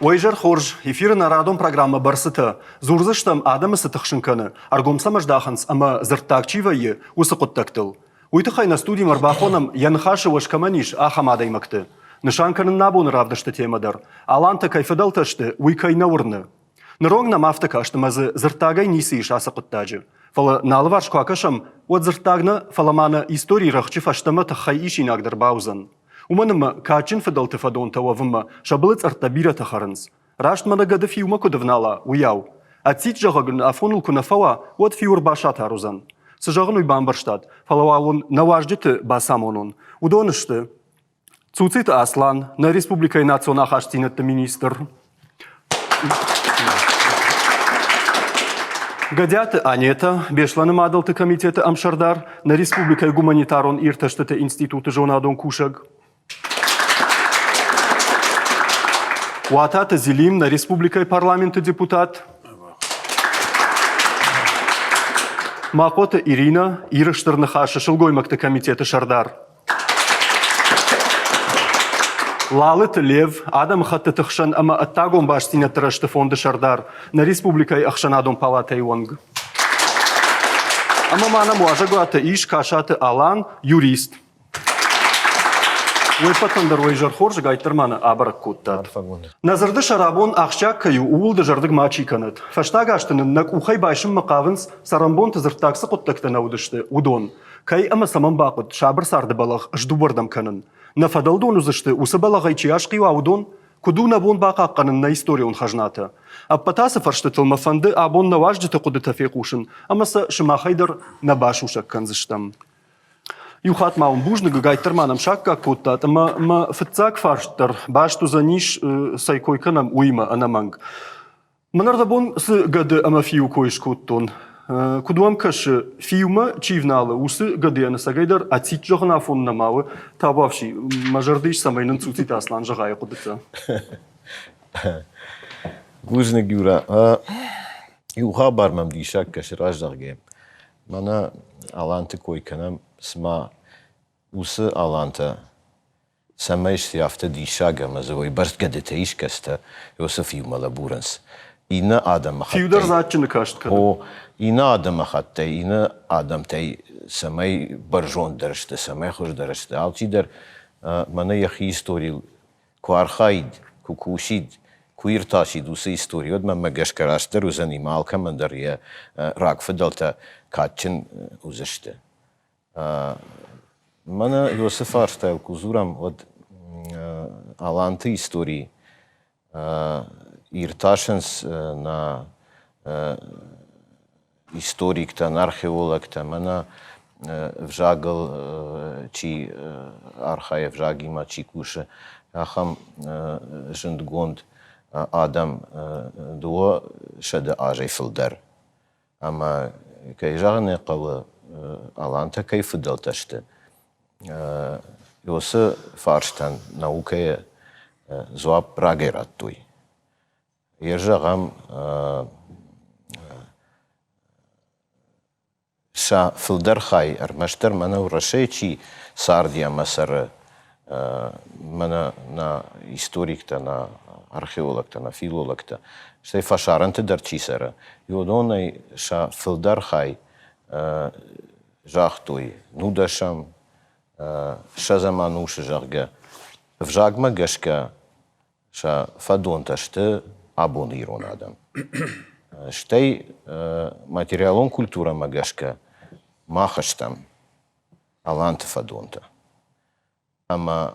Уӕ изӕр хорз! Эфиры нӕ радон программӕ «Бӕрцытӕ». Дзурдзыстӕм, адӕмы цы тыхсын кӕны, ӕргом цӕмӕ здахынц ӕмӕ дзырддаг чи вӕййы, уыцы хъуыддӕгтыл. Уый тыххӕй нӕ студимӕ ӕрбахонӕм, йӕ ныхасы уӕз кӕмӕн ис, ахӕм адӕймӕгты. Нысан кӕнын нӕ абоны равдысты темӕ дӕр. Алантӕ кӕй фыдӕлтӕ сты, уый кӕй нӕ уырны. Ныронг нӕм афтӕ каст, ӕмӕ дзы дзырддагӕй ницы ис ацы хъуыддаджы. Фӕлӕ нӕ алыварс куы акӕсӕм, уӕд дзырддаг нӕ, фӕлӕ ма нӕ историйы рӕхджы фӕстӕмӕ тыххӕй исинаг дӕр бауыдзӕн. Уымӕн ӕмӕ кадджын фыдӕлты фӕдонтӕ уӕвынмӕ сӕ былы цъӕрттӕ бирӕтӕ хӕрынц. Раст мӕнӕ гӕды фиумӕ куыд ӕвнала, уыйау. Ӕццит зӕгъӕг ын афоныл куы нӕ фӕуа, уӕд фиу ӕрбасатар уыдзӕн. Цы зӕгъын, уый бамбӕрстат, фӕлӕ уал уын нӕ уазджыты бацамонон. Уыдон сты Цуциты Аслан, нӕ республикӕйы национ ахастдзинӕдты министр. Гӕдиаты Анетӕ, Беслӕны мадӕлты комитеты ӕмсӕрдар, нӕ республикӕйы гуманитарон иртӕстыты институты зонадон кусӕг. Уататы Зелим, нӕ республикӕйы парламенты депутат. Махъоты Ирина, Иры Стыр Ныхасы сылгоймӕгты комитеты сӕрдар. Лалыты Лев, адӕмыхӕттыты хсӕн ӕмӕ ӕддагон бастдзинӕдты рӕзты фонды сӕрдар, нӕ республикӕйы ӕхсӕнадон палатӕйы уӕнг. Ӕмӕ ма нӕм уазӕгуаты ис Касаты Алан, юрист. Уе ппӕтӕн дӕр уӕ изӕр хорз, ӕгайтдӕр ма нӕ абӕрӕг кодтат. Нӕ дзырды сӕрабон ахсджиаг кӕй у, ууыл дызӕрдыг мачи кӕнӕд. Фӕстаг азты нын нӕ къухӕй байсынмӕ хъавынц, цӕрӕнбонты дзырддаг цы хъуыддӕгтӕ нӕ уыдысты, уыдон. Кӕй ӕмӕ цӕмӕн бахъуыд сабыр царды бӕлӕгъ сдыууӕрдӕм кӕнын? Нӕ фӕдӕлдон уыдзысты, уыцы бӕлӕгъӕй чи асхъиуа, уыдон? Куыд у нӕ бон бахъахъхъӕнын нӕ историон хӕзнатӕ? Ӕппӕт ацы фӕрстытыл мӕ фӕнды абон нӕ уазджыты хъуыдытӕ фехъусын ӕмӕ сӕ сымахӕй дӕр нӕ басусӕг кӕндзыстӕм. Иу хатт ма уын бузныг, ӕгайтдӕр ма нӕм саккаг кодтат ӕмӕ мӕ фыццаг фарст дӕр баст уыдзӕнис, цӕй кой кӕнӕм, уыимӕ ӕнӕмӕнг. Мӕн ӕрдӕбон цы гӕды ӕмӕ фиуы кой скодтон, куыд уӕм кӕсы, фиумӕ чи вналы, уыцы гӕдыйӕн ӕцӕгӕйдӕр ӕцит зӕгъын афон нӕма у? Табуафси, мӕ зӕрды ис, цӕмӕй нын Цуциты Аслан зӕгъа йӕ хъуыдытӕ. Бузныг, Юра. Иу хабар мӕм диссаг кӕсы раздӕхгӕ. Мӕнӕ аланты кой кӕнӕм, цыма уыцы алантӕ цӕмӕй сты афтӕ диссаг ӕмӕ дзы уыйбӕрц гӕдытӕ искӕцытӕ Иосиф иумӕ лӕбурынц. Иннӕ адӕмыхаттӕй. Фиу дӕр дзаджджыны каст кӕны. О, иннӕ адӕмыхаттӕй, иннӕ адӕмтӕй цӕмӕй бӕрзонддӕр сты, цӕмӕй хуыздӕр сты. Алчидӕр мӕнӕ йӕхи историйыл куы архаид, куы кусид, куы иртасид уыцы истори, уӕд мӕнмӕ гӕсгӕ растдӕр уыдзӕни, ма алкӕмӕн дӕр йӕ рагфыдӕлтӕ кадджын уыдзысты. Мӕнӕ Иосы фарстайыл куы дзурӕм, уӕд аланты истори иртасынц нӕ историктӕ, нӕ археологтӕ, мӕнӕ ӕвзагыл чи архайы, ӕвзагимӕ чи кусы, ахӕм зындгонд адӕм 200 азӕй фылдӕр. Ӕмӕ, кӕй зӕгъын ӕй хъӕуы, алантӕ кӕй фыдӕлтӕ сты, уыцы фарстӕн наукӕйы дзуапп рагӕй радтой. Йе зӕгъӕм, сӕ фылдӕр хай ӕрмӕстдӕр мӕнӕ Уӕрӕсейы чи царди ӕмӕ цӕры, мӕнӕ нӕ историктӕ, нӕ археологтӕ, нӕ филологтӕ, стӕй фӕсарӕнты дӕр чи цӕры, уыдонӕй сӕ фылдӕр хай загътой нудӕсӕм, ссӕдзӕм ӕнусы, зӕгъгӕ, ӕвзагмӕ гӕсгӕ сӕ фӕдонтӕ сты абоны ирон адӕм. Стӕй материалон культурӕмӕ гӕсгӕ мах стӕм аланты фӕдонтӕ. Ӕмӕ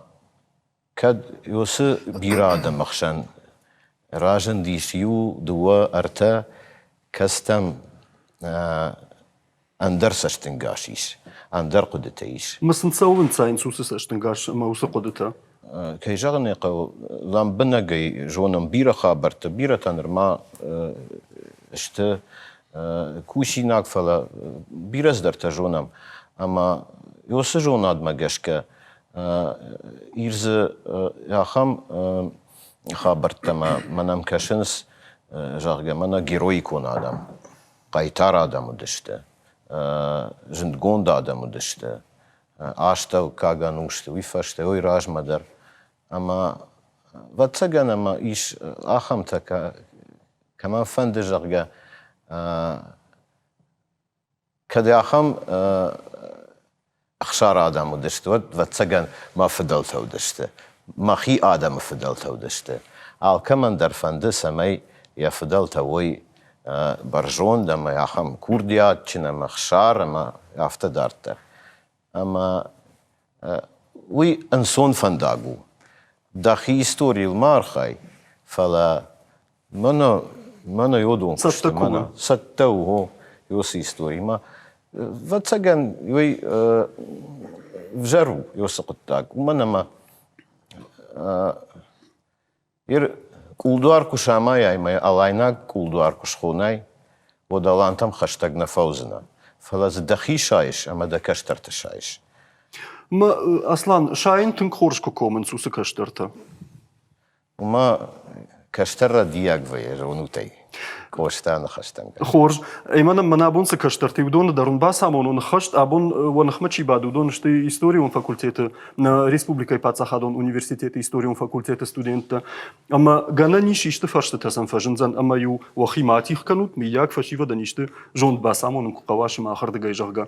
кӕд уыцы бирӕ адӕмы хсӕн разындис иу, дыууӕ, ӕртӕ, кӕцытӕм ӕндӕр цӕстӕнгас ис, ӕндӕр хъуыдытӕ ис. Ма сын цӕуылнӕ цайынц уыцы цӕстӕнгас ӕмӕ уыцы хъуыдытӕ? Кӕй зӕгъын ӕй хъӕуы, лӕмбынӕгӕй зонӕм бирӕ хабӕрттӕ, бирӕтӕ нырма сты кусинаг, фӕлӕ бирӕ цыдӕртӕ зонӕм. Ӕмӕ уыцы зонадмӕ гӕсгӕ ир дзы ахӕм хабӕрттӕ мӕнӕм кӕсынц, зӕгъгӕ, мӕнӕ героикон адӕм. хъайтар адӕм уыдысты, зындгонд адӕм уыдысты астӕуккаг ӕнусты, уый фӕстӕ, уый размӕ дӕр. Ӕмӕ Ӕвӕццӕгӕн ӕмӕ ис ахӕмтӕ, кӕмӕн фӕнды, зӕгъгӕ, кӕд ахӕм ӕхсар адӕм уыдысты, уӕд, ӕвӕццӕгӕн, мӕ фыдӕлтӕ уыдысты, мӕхи адӕмы фыдӕлтӕ уыдысты. Алкӕмӕн дӕр фӕнды, цӕмӕй йӕ фыдӕлтӕ уой бӕрзонд ӕмӕ ахӕм курдиатджын ӕмӕ хсар ӕмӕ афтӕ дарддӕр. Ӕмӕ уый ӕнцон фӕндаг у. Дӕхи историйыл ма архай, фӕлӕ мӕнӕ мӕнӕ йодон Цӕттӕ куы мӕнӕ цӕттӕ у о уыцы историмӕ. Ӕвӕццӕгӕн, уый ӕвзӕр у уыцы хъуыддаг, уымӕн ӕмӕ Ир къулдуар куы самайай ӕмӕ алайнаг къулдуар куы схонай, уӕд алантӕм хӕстӕг нӕ фӕуыдзынӕ, фӕлӕ дзы дӕхи сайыс ӕмӕ дӕ кӕстӕрты сайыс. Мӕ, Аслан, сайын тынг хорз куы комынц уыцы кӕстӕртӕ. Уымӕ кӕстӕр рӕдийаг вӕййы, зонут ӕй. Къоста ныхӕстӕм гӕсгӕ. Хорз. Ӕмӕ нӕм мӕнӕ абон цы кӕстӕртӕ, уыдоны дӕр уын бацамонон ӕххӕст. Абон уӕ ныхмӕ чи бады, уыдон сты историон факультеты, нӕ республикӕйы паддзахадон университеты историон факультеты студенттӕ. Ӕмӕ гӕнӕн ис исты фӕрстытӕ сӕм фӕзындзӕн ӕмӕ-иу уӕхи ма атигъ кӕнут, мыййаг фӕсивӕдӕн исты зонд бацамонын куы хъӕуа сымахырдыгӕй, зӕгъгӕ.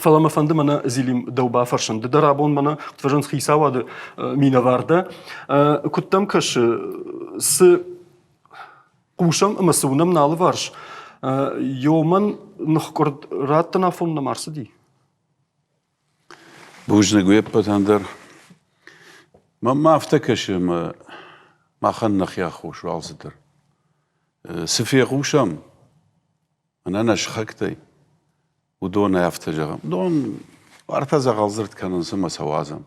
Фӕлӕ мӕ фӕнды мӕнӕ Зилим дӕу бафӕрсын. Ды дӕр абон мӕнӕ куыд фӕзынц хицауады минӕвар дӕ. Куыд дӕм кӕсы, цы хъусӕм ӕмӕ цы уынӕм нӕ алыварс, ёмӕн ныхкъуырд раттын афон нӕма рцыди? Бузныг уе ппӕтӕн дӕр. Мӕнмӕ афтӕ кӕсы, ӕмӕ махӕн нӕхи аххос у алцыдӕр. Цы фехъусӕм, мӕнӕ нӕ сыхӕгтӕй, уыдонӕй афтӕ зӕгъӕм. Уыдон уартӕ дзӕгъӕлдзырд кӕнынц ӕмӕ сӕ уадзӕм.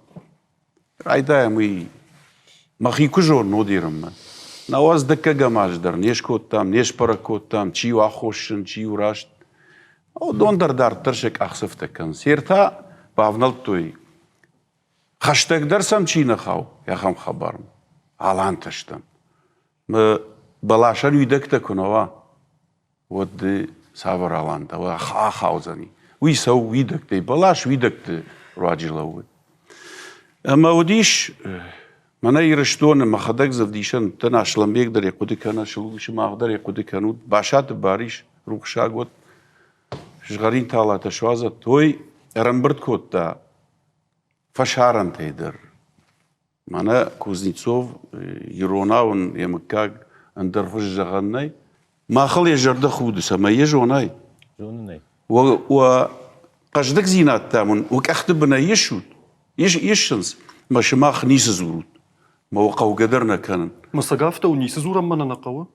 Райдайӕм уый мӕхи куы зонын Одирынмӕ. Науӕдз дыккӕгӕм аз дӕр не скодтам, не сбӕрӕг кодтам, чи у аххосджын, чи у раст. Уыдон дӕр дарддӕр сӕ къахдзӕфтӕ кӕнынц. Ӕртӕ бавнӕлдтой, хӕстӕгдӕр сӕм чи нӕ хауы, ахӕм хабармӕ. Алантӕ стӕм. Бӕласӕн уидӕгтӕ куы нӕ уа, уӕд ды цавӕр алантӕ ахаудзӕни. Уый цӕуы уидӕгтӕй, бӕлас уидӕгты руаджы лӕууы. Ӕмӕ уыдис мӕнӕ Ирыстоны, мӕхӕдӕг дзы ӕвдисӕн уыдтӕн, Аслӕнбег дӕр йӕ хъуыды кӕны, сымах дӕр йӕ хъуыды кӕнут, Басаты Барис рухсаг уӕд, сызгъӕрин талатӕ суадзӕд, той ӕрӕмбырд кодта фӕсарӕнтӕй дӕр Мӕнӕ Кузнецов иронау ын йӕ мыггаг ӕндӕр хуызы зӕгъӕн нӕй. Махыл йӕ зӕрдӕ худы, цӕмӕй йӕ зонай. Зонын ӕй. Уӕ хъӕздыгдзинӕдтӕ мын уӕ къӕхты бынӕй исут, исынц, мӕ сымах ницы дзурут, мӕ уӕ хъӕугӕ дӕр нӕ кӕнын. Мӕ цӕгӕфтӕ ницы дзурӕм мӕнӕ нӕ хъӕуы?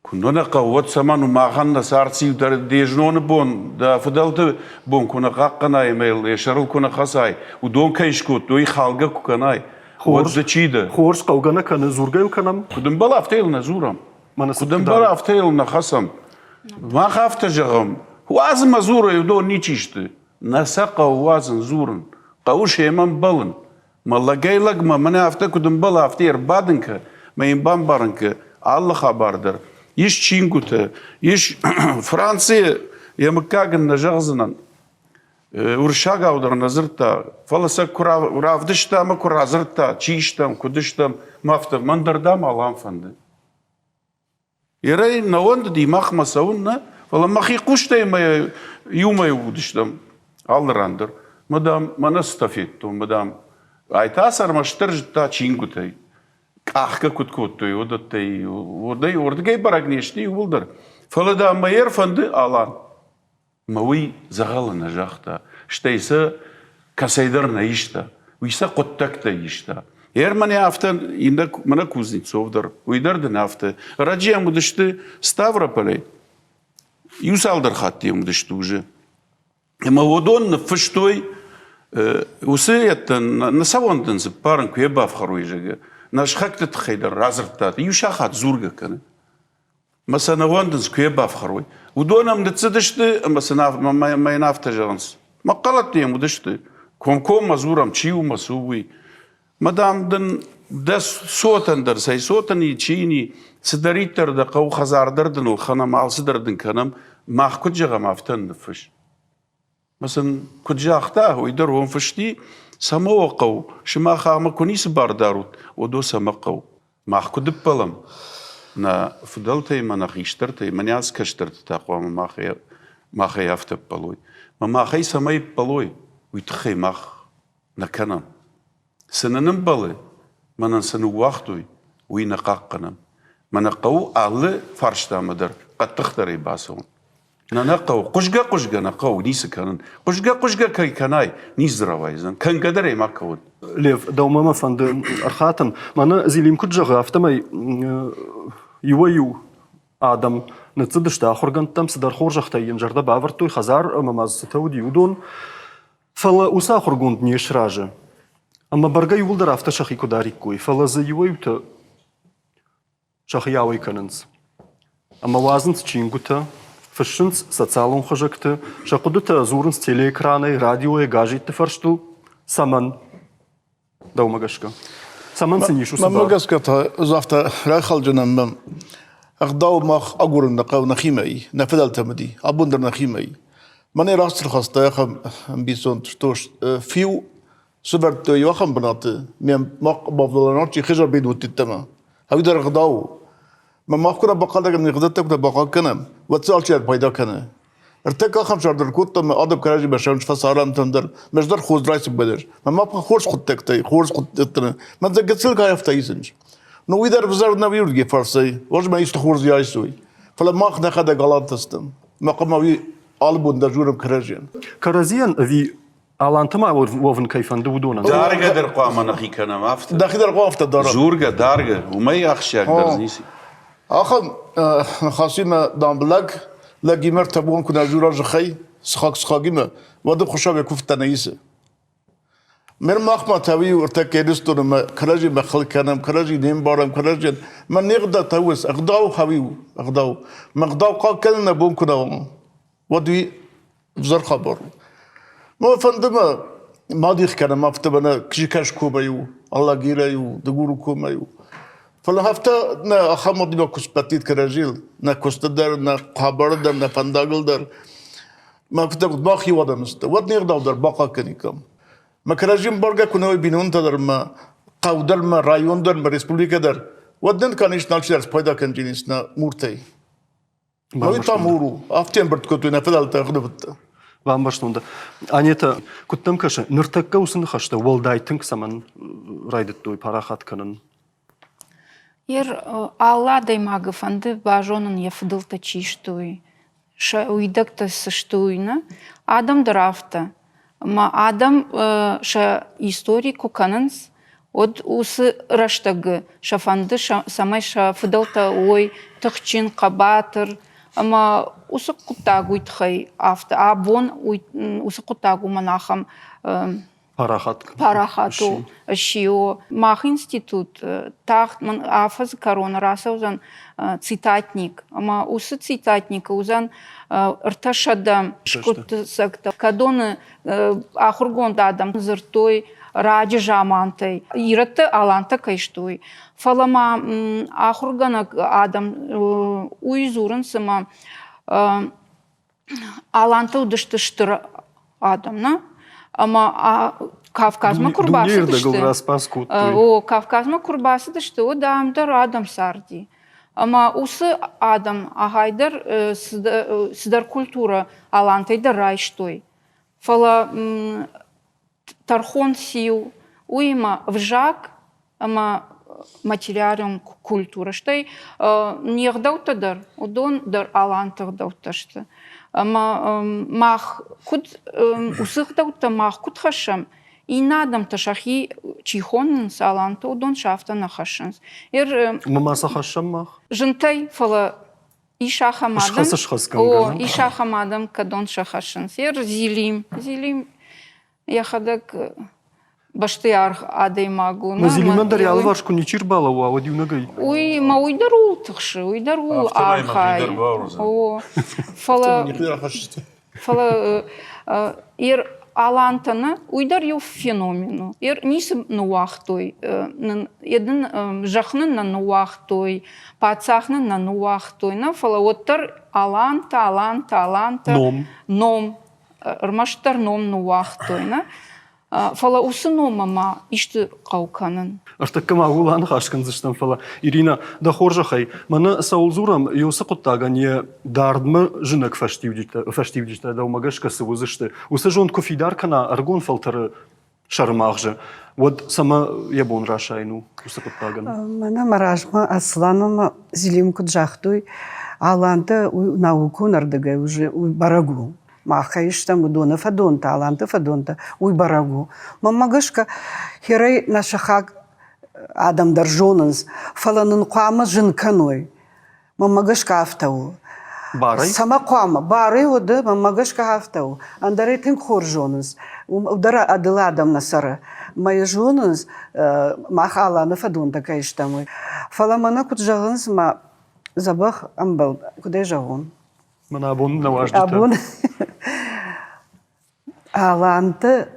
Куыннӕ нӕ хъӕуы, уӕд цӕмӕн у махӕн нӕ цард циу дӕр де зноны бон, дӕ фыдӕлты бон куы нӕ хъахъхъӕнай ӕмӕ йыл йӕ сӕрыл куы нӕ хӕцай, уыдон кӕй скодтой, халгӕ куы кӕнай, уӕд дзы чи дӕ? Хорз, хъӕугӕ нӕ кӕны, дзургӕ йыл кӕнӕм. Куыд ӕмбӕлы, афтӕ йыл нӕ дзурӕм. Куыд ӕмбӕлы, афтӕ йыл нӕ хӕцӕм. Мах афтӕ зӕгъӕм, уадз ӕмӕ дзурой, уыдон ничи сты. Нӕ сӕ хъӕуы уадзын дзурын, хъӕуы семӕ мбӕлын. Мӕ лӕгӕй-лӕгмӕ мӕнӕ афтӕ куыд ӕмбӕлы, афтӕ ӕрбадын кӕ, мӕ йын бамбарын кӕ алы хабар дӕр. Ис чингуытӕ, ис Францийы йӕ мыггаг ын нӕ зӕгъдзынӕн, уырыссагау дӕр нӕ дзырдта, фӕлӕ сӕ куы равдыста ӕмӕ куы радзырдта, чи стӕм, куыд стӕм, мӕ афтӕ, мӕн дӕр дам алан фӕнды. Ерӕй нӕ уӕндыди махмӕ цӕуын, нӕ, фӕлӕ мӕхи хъустӕй мӕ иумӕ уыдыстӕм алы ран дӕр. Мӕ, дам, мӕнӕ цытӕ федтон, мӕ, дам, ай та сӕ ӕрмӕстдӕр зыдта чингуытӕй. Къахгӕ куыд кодтой, уыдӕттӕй, уырдӕй, уырдыгӕй бӕрӕг не сты иууылдӕр. Фӕлӕ, дам, мӕ ӕрфӕнды Алан. Мӕ уый дзӕгъӕлы нӕ загъта, стӕй сӕ кӕцӕйдӕр нӕ иста, уый сӕ хъуыддӕгтӕй иста. Ӕрмӕнӕ афтӕ иннӕ мӕнӕ Кузнецов дӕр, уый дӕр дын афтӕ. Ӕрӕджы йӕм уыдысты Ставрополӕй, иу цалдӕр хатты йӕм уыдысты уже. Ӕмӕ уыдон ныффыстой уыцы йедтӕн нӕ цӕуӕн дын цыппарын куы йӕ бафхӕрой, зӕгъгӕ. Нӕ сыхӕгты тыххӕй дӕр радзырдтат, иу сахат дзургӕ кӕны. Мӕ сӕ нӕ уӕндынц, куы йӕ бафхӕрой. Уыдон ӕм ныццыдысты ӕмӕ сын мӕ йын афтӕ зӕгъынц. Мӕхъхъӕлӕттӕ йӕм уыдысты. Комкоммӕ дзурӕм, чи у мӕ цы у, уый. Мӕ, дам, дын дӕ цотӕн дӕр, цӕй цотӕн и, чи йын и, цыдӕриддӕр дӕ хъӕуы, хӕдзар дӕр дын ӕлхӕнӕм, алцыдӕр дын кӕнӕм, мах куыд зӕгъӕм, афтӕ ныффыс. Мӕ сын куыд загъта, уый дӕр уым фысти, цӕмӕ уӕ хъӕуы, сымах ӕмӕ куы ницы бар дарут, уӕд уӕ цӕмӕ хъӕуы. Мах куыд ӕппӕлӕм, нӕ фыдӕлтӕй ӕмӕ нӕ хистӕртӕй, мӕнӕ ацы кӕстӕртӕ та хъуамӕ махӕй афтӕ ӕппӕлой. Мӕ махӕй цӕмӕй ӕппӕлой, уый тыххӕй мах нӕ кӕнӕм. Цы нын ӕмбӕлы, мӕнӕн цы ныууагътой, уый нӕ хъахъхъӕнӕм. Мӕнӕ хъӕуы алы фарстамӕ дӕр хъӕддыхдӕрӕй бацӕуын. Нӕ нӕ хъӕуы, хъуызгӕ-хъуызгӕ нӕ хъӕуы, ницы кӕнын. Хъуызгӕ-хъуызгӕ кӕй кӕнай, ницы дзы рауайдзӕн. Кӕнгӕ дӕр ӕй ма кӕуӕд. Лев, дӕумӕ мӕ фӕнды ӕрхатын. Мӕнӕ Зелим куыд зӕгъы, афтӕмӕй иуӕй-иу адӕм ныццыдысты ахуыргӕндтӕм, цыдӕр хорзӕхтӕй йын зӕрдӕ бавӕрдтой, хӕдзар ӕмӕ ма дзы цытӕ уыди, уыдон. Фӕлӕ уыцы ахуыргонд не сразы. Ӕмӕ бӕргӕ иууылдӕр афтӕ сӕхи куы дариккой, фӕлӕ дзы иуӕй-иутӕ сӕхи ауӕй кӕнынц. Ӕмӕ уадзынц чингуытӕ, фыссынц социалон хызӕгты, сӕ хъуыдытӕ дзурынц телеэкранӕй, радиойӕ, газетты фӕрстыл. Цӕмӕн? Дӕумӕ гӕсгӕ. Цӕмӕн сын ис уыцы Мӕнмӕ гӕсгӕ та ӕз афтӕ райхалджынӕн мӕм ӕгъдау мах агурын нӕ хъӕуы нӕхимӕ и, нӕ фыдӕлтӕм уыди, абон дӕр нӕхимӕ и. Мӕнӕ раст ӕрхаста ахӕм ӕмбисонд, что фиу сывӕрдтой иу ахӕм бынаты, ме бавдӕлӕн хизӕрбин уыдтидтӕмӕ. Ӕви дӕр ӕгъдау у. Мӕ мах куы нӕ бахъӕлдӕгӕн не гъдӕуттӕ куы нӕ бахъахъхъӕнӕм, уӕд дзы алчидӕр пайда кӕны. Ӕртӕккӕ ахӕм сӕрдар кодтам, адӕм кӕрӕдзимӕ сӕнч фӕцарӕнтӕн дӕр, мӕ дӕр хорз райсып бӕдӕр. Мӕ ма хорз хъуыддӕгтӕй, хорз хъуыддӕгтӕ. Мӕ дзы гыццыл кайӕфтӕ исынц. Ну уый дӕр взӕр нӕ уырдге фӕрсӕй, уӕз мӕ исты хорз айсой. Фӕлӕ мах нӕхӕдӕг алантӕ стӕм. Мӕ хъуамӕ уый алы бон дӕр дзурӕм кӕрӕдзийӕн. Кӕрӕдзийӕн ӕви Аланты ма уӕвын кӕй фӕнды, уыдонӕн. Даргӕ дӕр хъуамӕ нӕхи кӕнӕм афтӕ. Дӕхи дӕр хъуамӕ афтӕ дарӕм. Дзургӕ, даргӕ, уымӕй ахсджиагдӕр ницы. Ахӕм ныхасимӕ, дам, лӕг лӕгимӕ ӕртӕ бон куы нӕ дзура зыхӕй, сыхаг сыхагимӕ, уӕд ын Хуыцау йӕ куывдтӕ нӕ исы. Мер махмӕ та уый ӕртӕккӕ Ирыстоны мӕ кӕрӕдзимӕ хыл кӕнӕм, кӕрӕдзи не мбарӕм, кӕрӕдзийӕн. Мӕ не гъдау та ус, ӕгъдау хауи у, ӕгъдау. Мӕ ӕгъдау хъахъхъӕнын нӕ бон куы нӕ уа, уӕд уый ӕвзӕр хабар у. Мӕ фӕнды мӕ ма дих кӕнӕм афтӕ мӕнӕ Кжикаш комӕй у, Алагирӕй у, Дыгуры комӕй у. Фӕлӕ афтӕ нӕ ахӕм адӕймаг куы сбӕттид кӕрӕдзийыл, нӕ куысты дӕр, нӕ хабары дӕр, нӕ фӕндагыл дӕр. Мӕ фыдӕг мах иу адӕм сты, уӕд не гъдау дӕр бахъахъхъӕниккам. Мӕ кӕрӕдзи ӕмбаргӕ куы нӕ уой бинонтӕ дӕр мӕ хъӕу дӕр мӕ район дӕр мӕ республикӕ дӕр, уӕд нын конечно алчидӕр спайда кӕнджынис нӕ муртӕй. Уый та мур у. Афтӕ ӕмбырд кодтой нӕ фыдӕлтӕ ӕгъдӕуттӕ. Бамбӕрстон дӕ. Анетӕ, куыд дӕм кӕсы, ныртӕккӕ уыцы ныхӕстӕ уӕлдай тынг цӕмӕн райдыдтой парахат кӕнын? Ер алы адӕймагы фӕнды базонын йӕ фыдӕлтӕ чи сты, уый. Сӕ уидӕгтӕ цы сты, уый нӕ. Адӕм дӕр афтӕ. Ӕмӕ адӕм сӕ истори куы кӕнынц, уӕд уыцы рӕстӕгы сӕ фӕнды, цӕмӕй сӕ фыдӕлтӕ уой тыхджын, хъӕбатыр. Ӕмӕ уыцы хъуыддаг уый тыххӕй афтӕ абон уыцы хъуыддаг уымӕн ахӕм парахат парахат у сси у. Мах институт тагъд мын афӕдзы кӕроны рацӕудзӕн цитатник. Ӕмӕ уыцы цитатникы уыдзӕн 300 скъуыддзӕгтӕ, кӕдоны ахуыргонд адӕм дзырдтой раджы замантӕй, ирӕтты алантӕ кӕй сты, уый. Фӕлӕ ма ахуыргӕнӕг адӕм уый дзурынц, ӕмӕ Алантӕ уыдысты стыр адӕм, нӕ? Ӕмӕ Кавказмӕ куы рбацыдысты, о, Кавказмӕ куы рбацыдысты, уӕд ам дӕр адӕм царди. Ӕмӕ уыцы адӕм ахайдӕр цыдӕр культурӕ алантӕй дӕр райстой. Фӕлӕ тӕрхон циу, уыимӕ ӕвзаг ӕмӕ материалон культурӕ, стӕй не гъдӕуттӕ дӕр, уыдон дӕр аланты ӕгъдӕуттӕ сты. Ӕмӕ мах куыд уыцы ӕгъдӕуттӕ мах куыд хӕссӕм, иннӕ адӕмтӕ сӕхи чи хонынц алантӕ, уыдон сӕ афтӕ нӕ хӕссынц. Ӕмӕ ма сӕ хӕссӕм мах? Зынтӕй, фӕлӕ ис ахӕм адӕм, о, ис ахӕм адӕм, кӕдон сӕ хӕссынц. Ер Зилим, Зилим йӕхӕдӕг бӕсты аргъ адӕймаг у. Зилимӕн дӕр йӕ алыварс куы ничи рбалӕууа, уӕд иунӕгӕй. Уый ма уый дӕр ууыл тыхсы, уый дӕр ууыл архайы. О, фӕлӕ фӕлӕ ер алантӕ нӕ, уый дӕр иу феномен у. Ер ницы ныууагътой, нын зӕхх нын нӕ ныууагътой, паддзах нын нӕ ныууагътой, нӕ, фӕлӕ уӕддӕр алантӕ, алантӕ, алантӕ. Ном. Ном. Ӕрмӕстдӕр ном ныууагътой, нӕ. Фӕлӕ уыцы номмӕ ма исты хъӕу кӕнын. Ӕртӕккӕ ма ууыл аныхас кӕндзыстӕм, фӕлӕ, Ирина, дӕ хорзӕхӕй, мӕнӕ цӕуыл дзурӕм, уыцы хъуыддагӕн йӕ дардмӕ зынӕг фӕстиуджытӕ дӕумӕ гӕсгӕ цы уыдзысты, уыцы зонд куы фидар кӕна ӕрыгон фӕлтӕры сӕрымагъзы, уӕд цӕмӕ йӕ бон расайын у уыцы хъуыддагӕн? Мӕнӕ мӕ размӕ Асланомӕ Зелим куыд загътой, Алантӕ наукон ӕрдыгӕй уже бӕрӕг у. Мах кӕй стӕм, уыдоны фӕдонтӕ, аланты фӕдонтӕ, уый бӕрӕг у. Мӕнмӕ гӕсгӕ, херӕй нӕ сыхаг адӕм дӕр зонынц, фӕлӕ нын хъуамӕ зын кӕной. Мӕнмӕ гӕсгӕ афтӕ у. Барӕй? Цӕмӕ хъуамӕ? Барӕй уыды, мӕнмӕ гӕсгӕ афтӕ у. Ӕндӕрӕй тынг хорз зонынц. Уым дӕр ӕдылы адӕм нӕ цӕры. Мӕ йӕ зонынц, мах Аланы фӕдонтӕ кӕй стӕм, уый. Фӕлӕ мӕнӕ куыд зӕгъынц, мӕ дзӕбӕх ӕмбӕлд, куыд ӕй зӕгъон? Мӕн абон нӕ уазджытӕ. Абон Аланты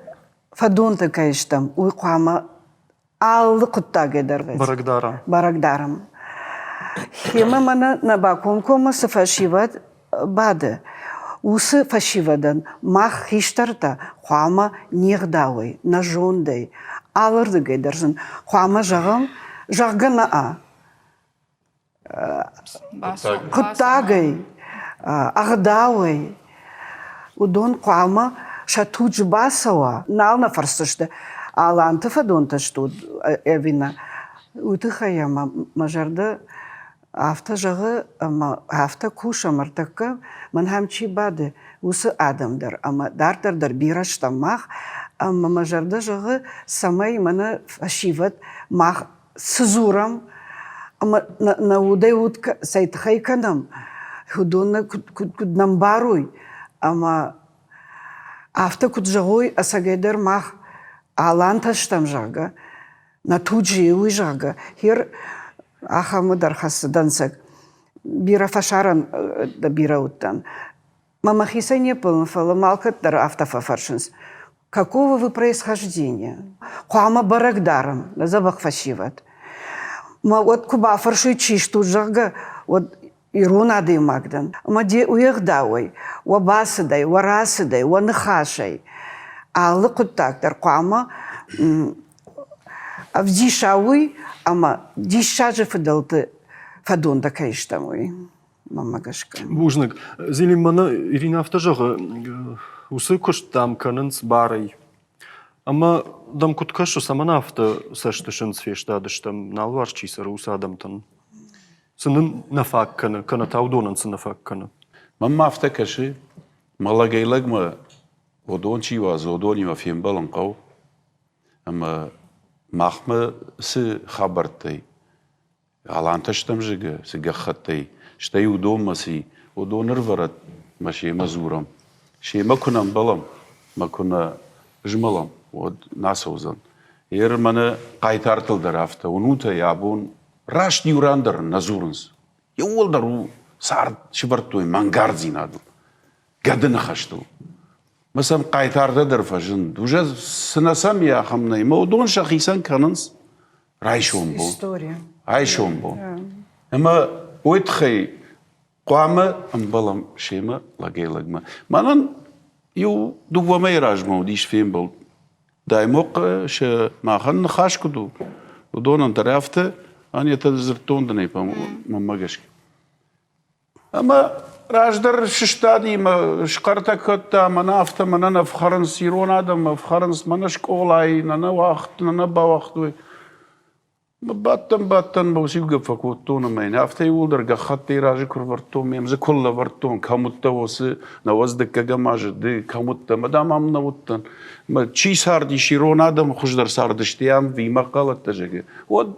фӕдонтӕ кӕй стӕм, уый хъуамӕ алы хъуыддагӕй дӕр бӕрӕг дарӕм. Бӕрӕг дарӕм. Хемӕ мӕнӕ нӕ бакомкоммӕ цы фӕсивӕд бады, уыцы фӕсивӕдӕн мах хистӕртӕ хъуамӕ не гъдауӕй, нӕ зондӕй, алырдыгӕй дӕр сын хъуамӕ зӕгъӕм, зӕгъгӕ нӕ хъуыддагӕй, ӕгъдауӕй уыдон хъуамӕ сӕ туджы бацӕуа. Нал нӕ фӕрсдзысты, аланты фӕдонтӕ стут ӕви нӕ. Уый тыххӕй ӕмӕ мӕ зӕрдӕ афтӕ зӕгъы, ӕмӕ афтӕ кусӕм ӕртӕккӕ, мӕн ӕм чи бады, уыцы адӕм дӕр ӕмӕ дарддӕр дӕр бирӕ стӕм мах. Ӕмӕ мӕ зӕрдӕ зӕгъы, цӕмӕй мӕнӕ фӕсивӕд мах цы дзурӕм ӕмӕ нӕ удӕй уд цӕй тыххӕй кӕнӕм, уыдон нӕ куыд нӕ мбарой ӕмӕ афтӕ куыд зӕгъой, ӕцӕгӕйдӕр мах алантӕ стӕм, зӕгъгӕ, нӕ туджы уый, зӕгъгӕ, хер ахӕмы дӕр хӕссы дӕнцӕг. Бирӕ фӕсарӕн бирӕ уыдтӕн. Мӕ мӕхицӕй не ппӕлын, фӕлӕ мӕ алкӕддӕр афтӕ фӕфӕрсынц. Какого вы происхождения? Хъуамӕ бӕрӕг дарӕм, нӕ дзӕбӕх фӕсивӕд. Мӕ уӕд куы бафӕрсой, чи стут, зӕгъгӕ, уӕд ирон адӕймаг дӕн. Ӕмӕ де уе гъдауӕй, уӕ бацыдӕй, уӕ рацыдӕй, уӕ ныхасӕй алы хъуыддаг дӕр хъуамӕ ӕвдиса уый, ӕмӕ диссаджы фыдӕлты фӕдонтӕ кӕй стӕм, уый. мӕнмӕ гӕсгӕ. Бузныг. Зелим, мӕнӕ Ирина афтӕ зӕгъы, уыцы куыст, дам, кӕнынц барӕй. Ӕмӕ дӕм куыд кӕсы, цӕмӕн афтӕ цӕсты сындз фестадыстӕм, налварс чи цӕры, уыцы адӕмтӕн? Цы нын нӕ фаг кӕны, кӕнӕ та уыдонӕн цы нӕ фаг кӕны? Мӕнмӕ афтӕ кӕсы, мӕ лӕгӕй-лӕгмӕ уыдон чи уадзы, уыдонимӕ фембӕлын хъӕуы. Ӕмӕ махмӕ цы хабӕрттӕй Алантӕ стӕм зыгы, цы гӕххӕттӕй, стӕй уыдонмӕ ци, уыдон ӕрвӕрӕд мӕ семӕ дзурӕм. Семӕ куы нӕ ӕмбӕлӕм мӕ куы нӕ змӕлӕм, уӕд нӕ ацӕудзӕн. Ер мӕнӕ хъайтартыл дӕр афтӕ уынут ӕй абон раст иу ран дӕр нӕ дзурынц. Иууылдӕр у цард сывӕрдтой мӕнгарддзинадыл, гӕды ныхӕстыл. Мӕ сӕм хъайтартӕ дӕр фӕзынд. Уже цы нӕ сӕм и, ахӕм нӕй. Мӕ уыдон сӕхицӕн кӕнынц райсом бон. Райсом бон. Ӕмӕ уый тыххӕй хъуамӕ ӕмбӕлӕм семӕ лӕгӕй-лӕгмӕ. Мӕнӕн иу дыууӕ мӕйы размӕ уыдис фембӕлд. Даймохъ сӕ махӕн ныхас куыд у, уыдонӕн дӕр афтӕ, анетӕ дзырдтон дын ӕй, мӕнмӕ гӕсгӕ. Ӕмӕ раздӕр сыстади мӕ схъӕртӕ кодта, мӕнӕ афтӕ мӕнӕн ӕфхӕрынц ирон адӕм, ӕфхӕрынц мӕнӕ скъолайы, нӕ нӕ уагъд, нӕ нӕ бауагътой. Бадтӕн, бадтӕн, мӕ уыцы иу фӕкодтон ӕмӕ йын афтӕ иууылдӕр гӕххӕттӕй разы куы рвӕрдтон, ме мдзы куы лӕвӕрдтон, кӕм уыдтӕ уыцы науӕдз дыккӕгӕм азы ды кӕм уыдтӕ, мӕ дам ам нӕ уыдтӕн. Мӕ чи цардис, ирон адӕм хуыздӕр цардысты ам, вимӕ хъӕлӕттӕ зӕгъы, уӕд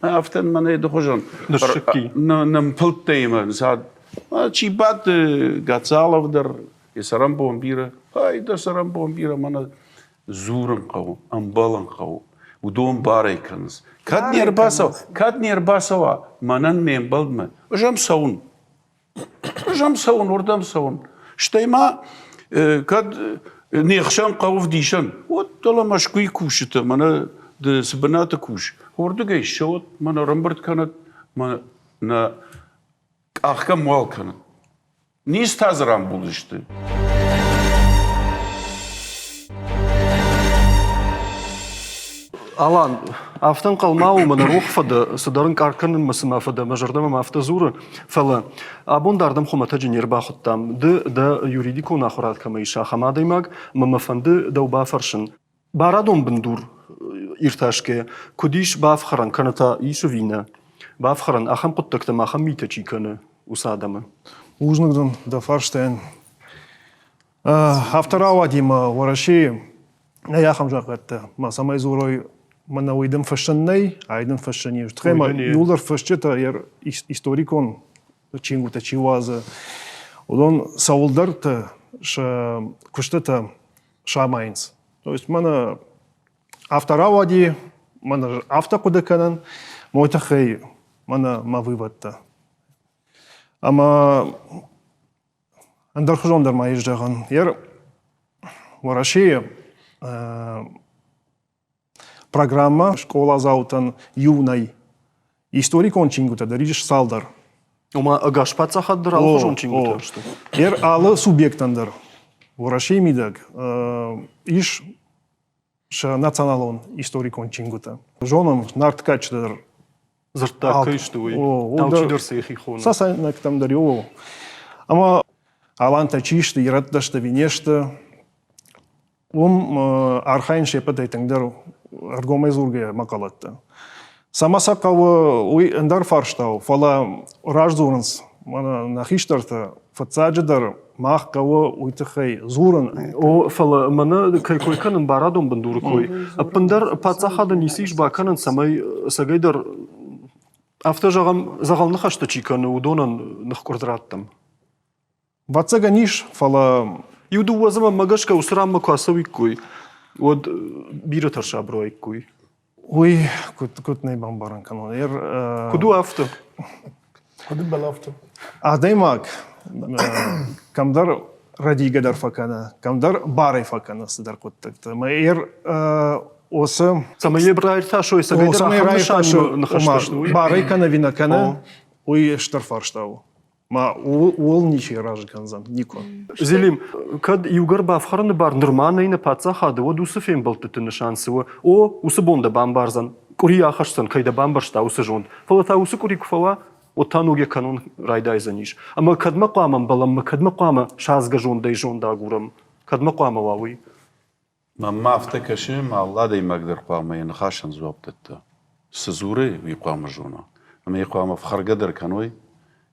Афтӕ мӕнӕ ды хуызӕн нымпылдтӕй мӕ нцад. Чи бадт Гацалов дӕр, йӕ цӕрӕнбон бирӕ. Ай, дӕ цӕрӕнбон бирӕ, мӕнӕ дзурын хъӕуы, ӕмбӕлын хъӕуы. Уыдон барӕй кӕнынц. Кӕд не рбацӕуа, кӕд не рбацӕуа мӕнӕн ме мбӕлдмӕ, ӕз ӕм цӕуын. Ӕз ӕм цӕуын, уырдӕм цӕуын. Стӕй ма кӕд не хсӕн хъӕуы вдисӕн, уӕд дӕлӕ Мӕскуыйы кусджытӕ мӕнӕ ды цы бынаты кус, уырдыгӕй ссӕуӕд, мӕнӕ ӕрӕмбырд кӕнӕд, мӕ нӕ къахгӕ муал кӕнӕд. Низтӕ дзы рамбулдзысты. Алан, афтӕ ӕнхъӕл ма у, мӕнӕ рох фӕдӕ, цыдӕр ӕнкъард кӕнынмӕ цыма фӕдӕ, мӕ зӕрдӕ мӕм афтӕ дзуры, фӕлӕ абон дӕр дӕм хуымӕтӕджы не рбахуыдтам. Ды дӕ юридикон ахуырад кӕмӕ ис, ахӕм адӕймаг, ӕмӕ мӕ фӕнды дӕу бафӕрсын. Барадон бындур иртасгӕйӕ, куыд ис бафхӕрӕн, кӕнӕ та ис ӕви нӕ бафхӕрӕн, ахӕм хъуыддӕгтӕм ахӕм митӕ чи кӕны, уыцы адӕмы? Бузныг дын дӕ фарстайӕн. Афтӕ рауади мӕ Уӕрӕсейы нӕй ахӕм закъӕттӕ, ма цӕмӕй дзурой, мӕнӕ уый дын фыссӕн нӕй, ай дын фыссӕн ис. Тыххӕй ма иуылдӕр фысджытӕ йӕ историкон чингуытӕ чи уадзы, уыдон цӕуылдӕрты сӕ куыстытӕ самайынц. То есть мӕнӕ афтӕ рауади, мӕнӕ афтӕ хъуыды кӕнын, мой тыххӕй мӕнӕ мӕ выводтӕ. Ӕмӕ Ӕндӕрхуызон дӕр ма ис зӕгъӕн. Ер Уӕрӕсейы программӕ скъоладзаутӕн иу нӕй. Историкон чингуытӕ дӕр ис цалдӕр. Ома ӕгас паддзахад дӕр алыхуызон чингуытӕ сты? Ер алы субъектӕн дӕр Уӕрӕсейы мидӕг ис сӕ националон историкон чингуытӕ. Зонӕм, Нарты кадджытӕ дӕр Дзырддаг кӕй сты, уый. Алчидӕр сӕ йӕхи хоны. Цӕцӕйнӕгтӕм дӕр иу. Ӕмӕ алантӕ чи сты, ирӕттӕ сты ӕви не сты, уым архайын се ппӕтӕй тынгдӕр ӕргомӕй дзургӕйӕ мӕхъӕлӕттӕ. Цӕмӕ сӕ хъӕуы, уый ӕндӕр фарста у, фӕлӕ раздзурынц мӕнӕ нӕ хистӕртӕ, фыццаджыдӕр мах хъӕуы уый тыххӕй дзурын. О, фӕлӕ мӕнӕ кӕй кой кӕнын барадон бындуры кой, ӕппындӕр паддзахады ницы ис бакӕнын, цӕмӕй ӕцӕгӕйдӕр афтӕ зӕгъӕм, дзӕгъӕл ныхӕстӕ чи кӕны, уыдонӕн ныхкъуырд раттӕм. Ӕвӕццӕгӕн ис, фӕлӕ Иу-дыууӕ дзы мӕнмӕ гӕсгӕ уыцы ранмӕ куы ацӕуиккой, уӕд бирӕтӕ рсабыр уаиккой. Уый куыд, куыд нӕ бамбарын кӕнон? Ер, Куыд у афтӕ? Куыд ӕмбӕлы афтӕ? Адӕймаг кӕмдӕр рӕдийгӕ дӕр фӕкӕны, кӕмдӕр барӕй фӕкӕны цыдӕр хъуыддӕгтӕ. Ӕмӕ ер уыцы Цӕмӕй йӕ раиртасой, цӕгӕйдӕр ахӕм нысанимӕ ныхӕстӕ сты, уый? Барӕй кӕны ӕви нӕ кӕны, уый стыр фарста у. Ма ууыл ничи разы кӕндзӕн, никуы. Зелим, кӕд иугӕр бафхӕрыны бар нырма нӕй нӕ паддзахады, уӕд уыцы фембӕлдтыты нысан цы у? О, уыцы бон дӕ бамбардзӕн, къуыри ахӕсдзӕн, кӕй дӕ бамбӕрста, уыцы зонд. Фӕлӕ та уыцы къуыри куы фӕуа, уӕд та ног йӕ кӕнон райдайдзӕнис. Ӕмӕ кӕдмӕ хъуамӕ ӕмбӕлӕм, ӕмӕ кӕдмӕ хъуамӕ садзгӕ зондӕй зонд агурӕм? Кӕдмӕ хъуамӕ уа уый? Мӕнмӕ афтӕ кӕсы, ӕмӕ алы адӕймаг дӕр хъуамӕ йӕ ныхасӕн дзуапп дӕтта. Цы дзуры, уый хъуамӕ зона. Ӕмӕ йӕ хъуамӕ фхӕргӕ дӕр кӕной.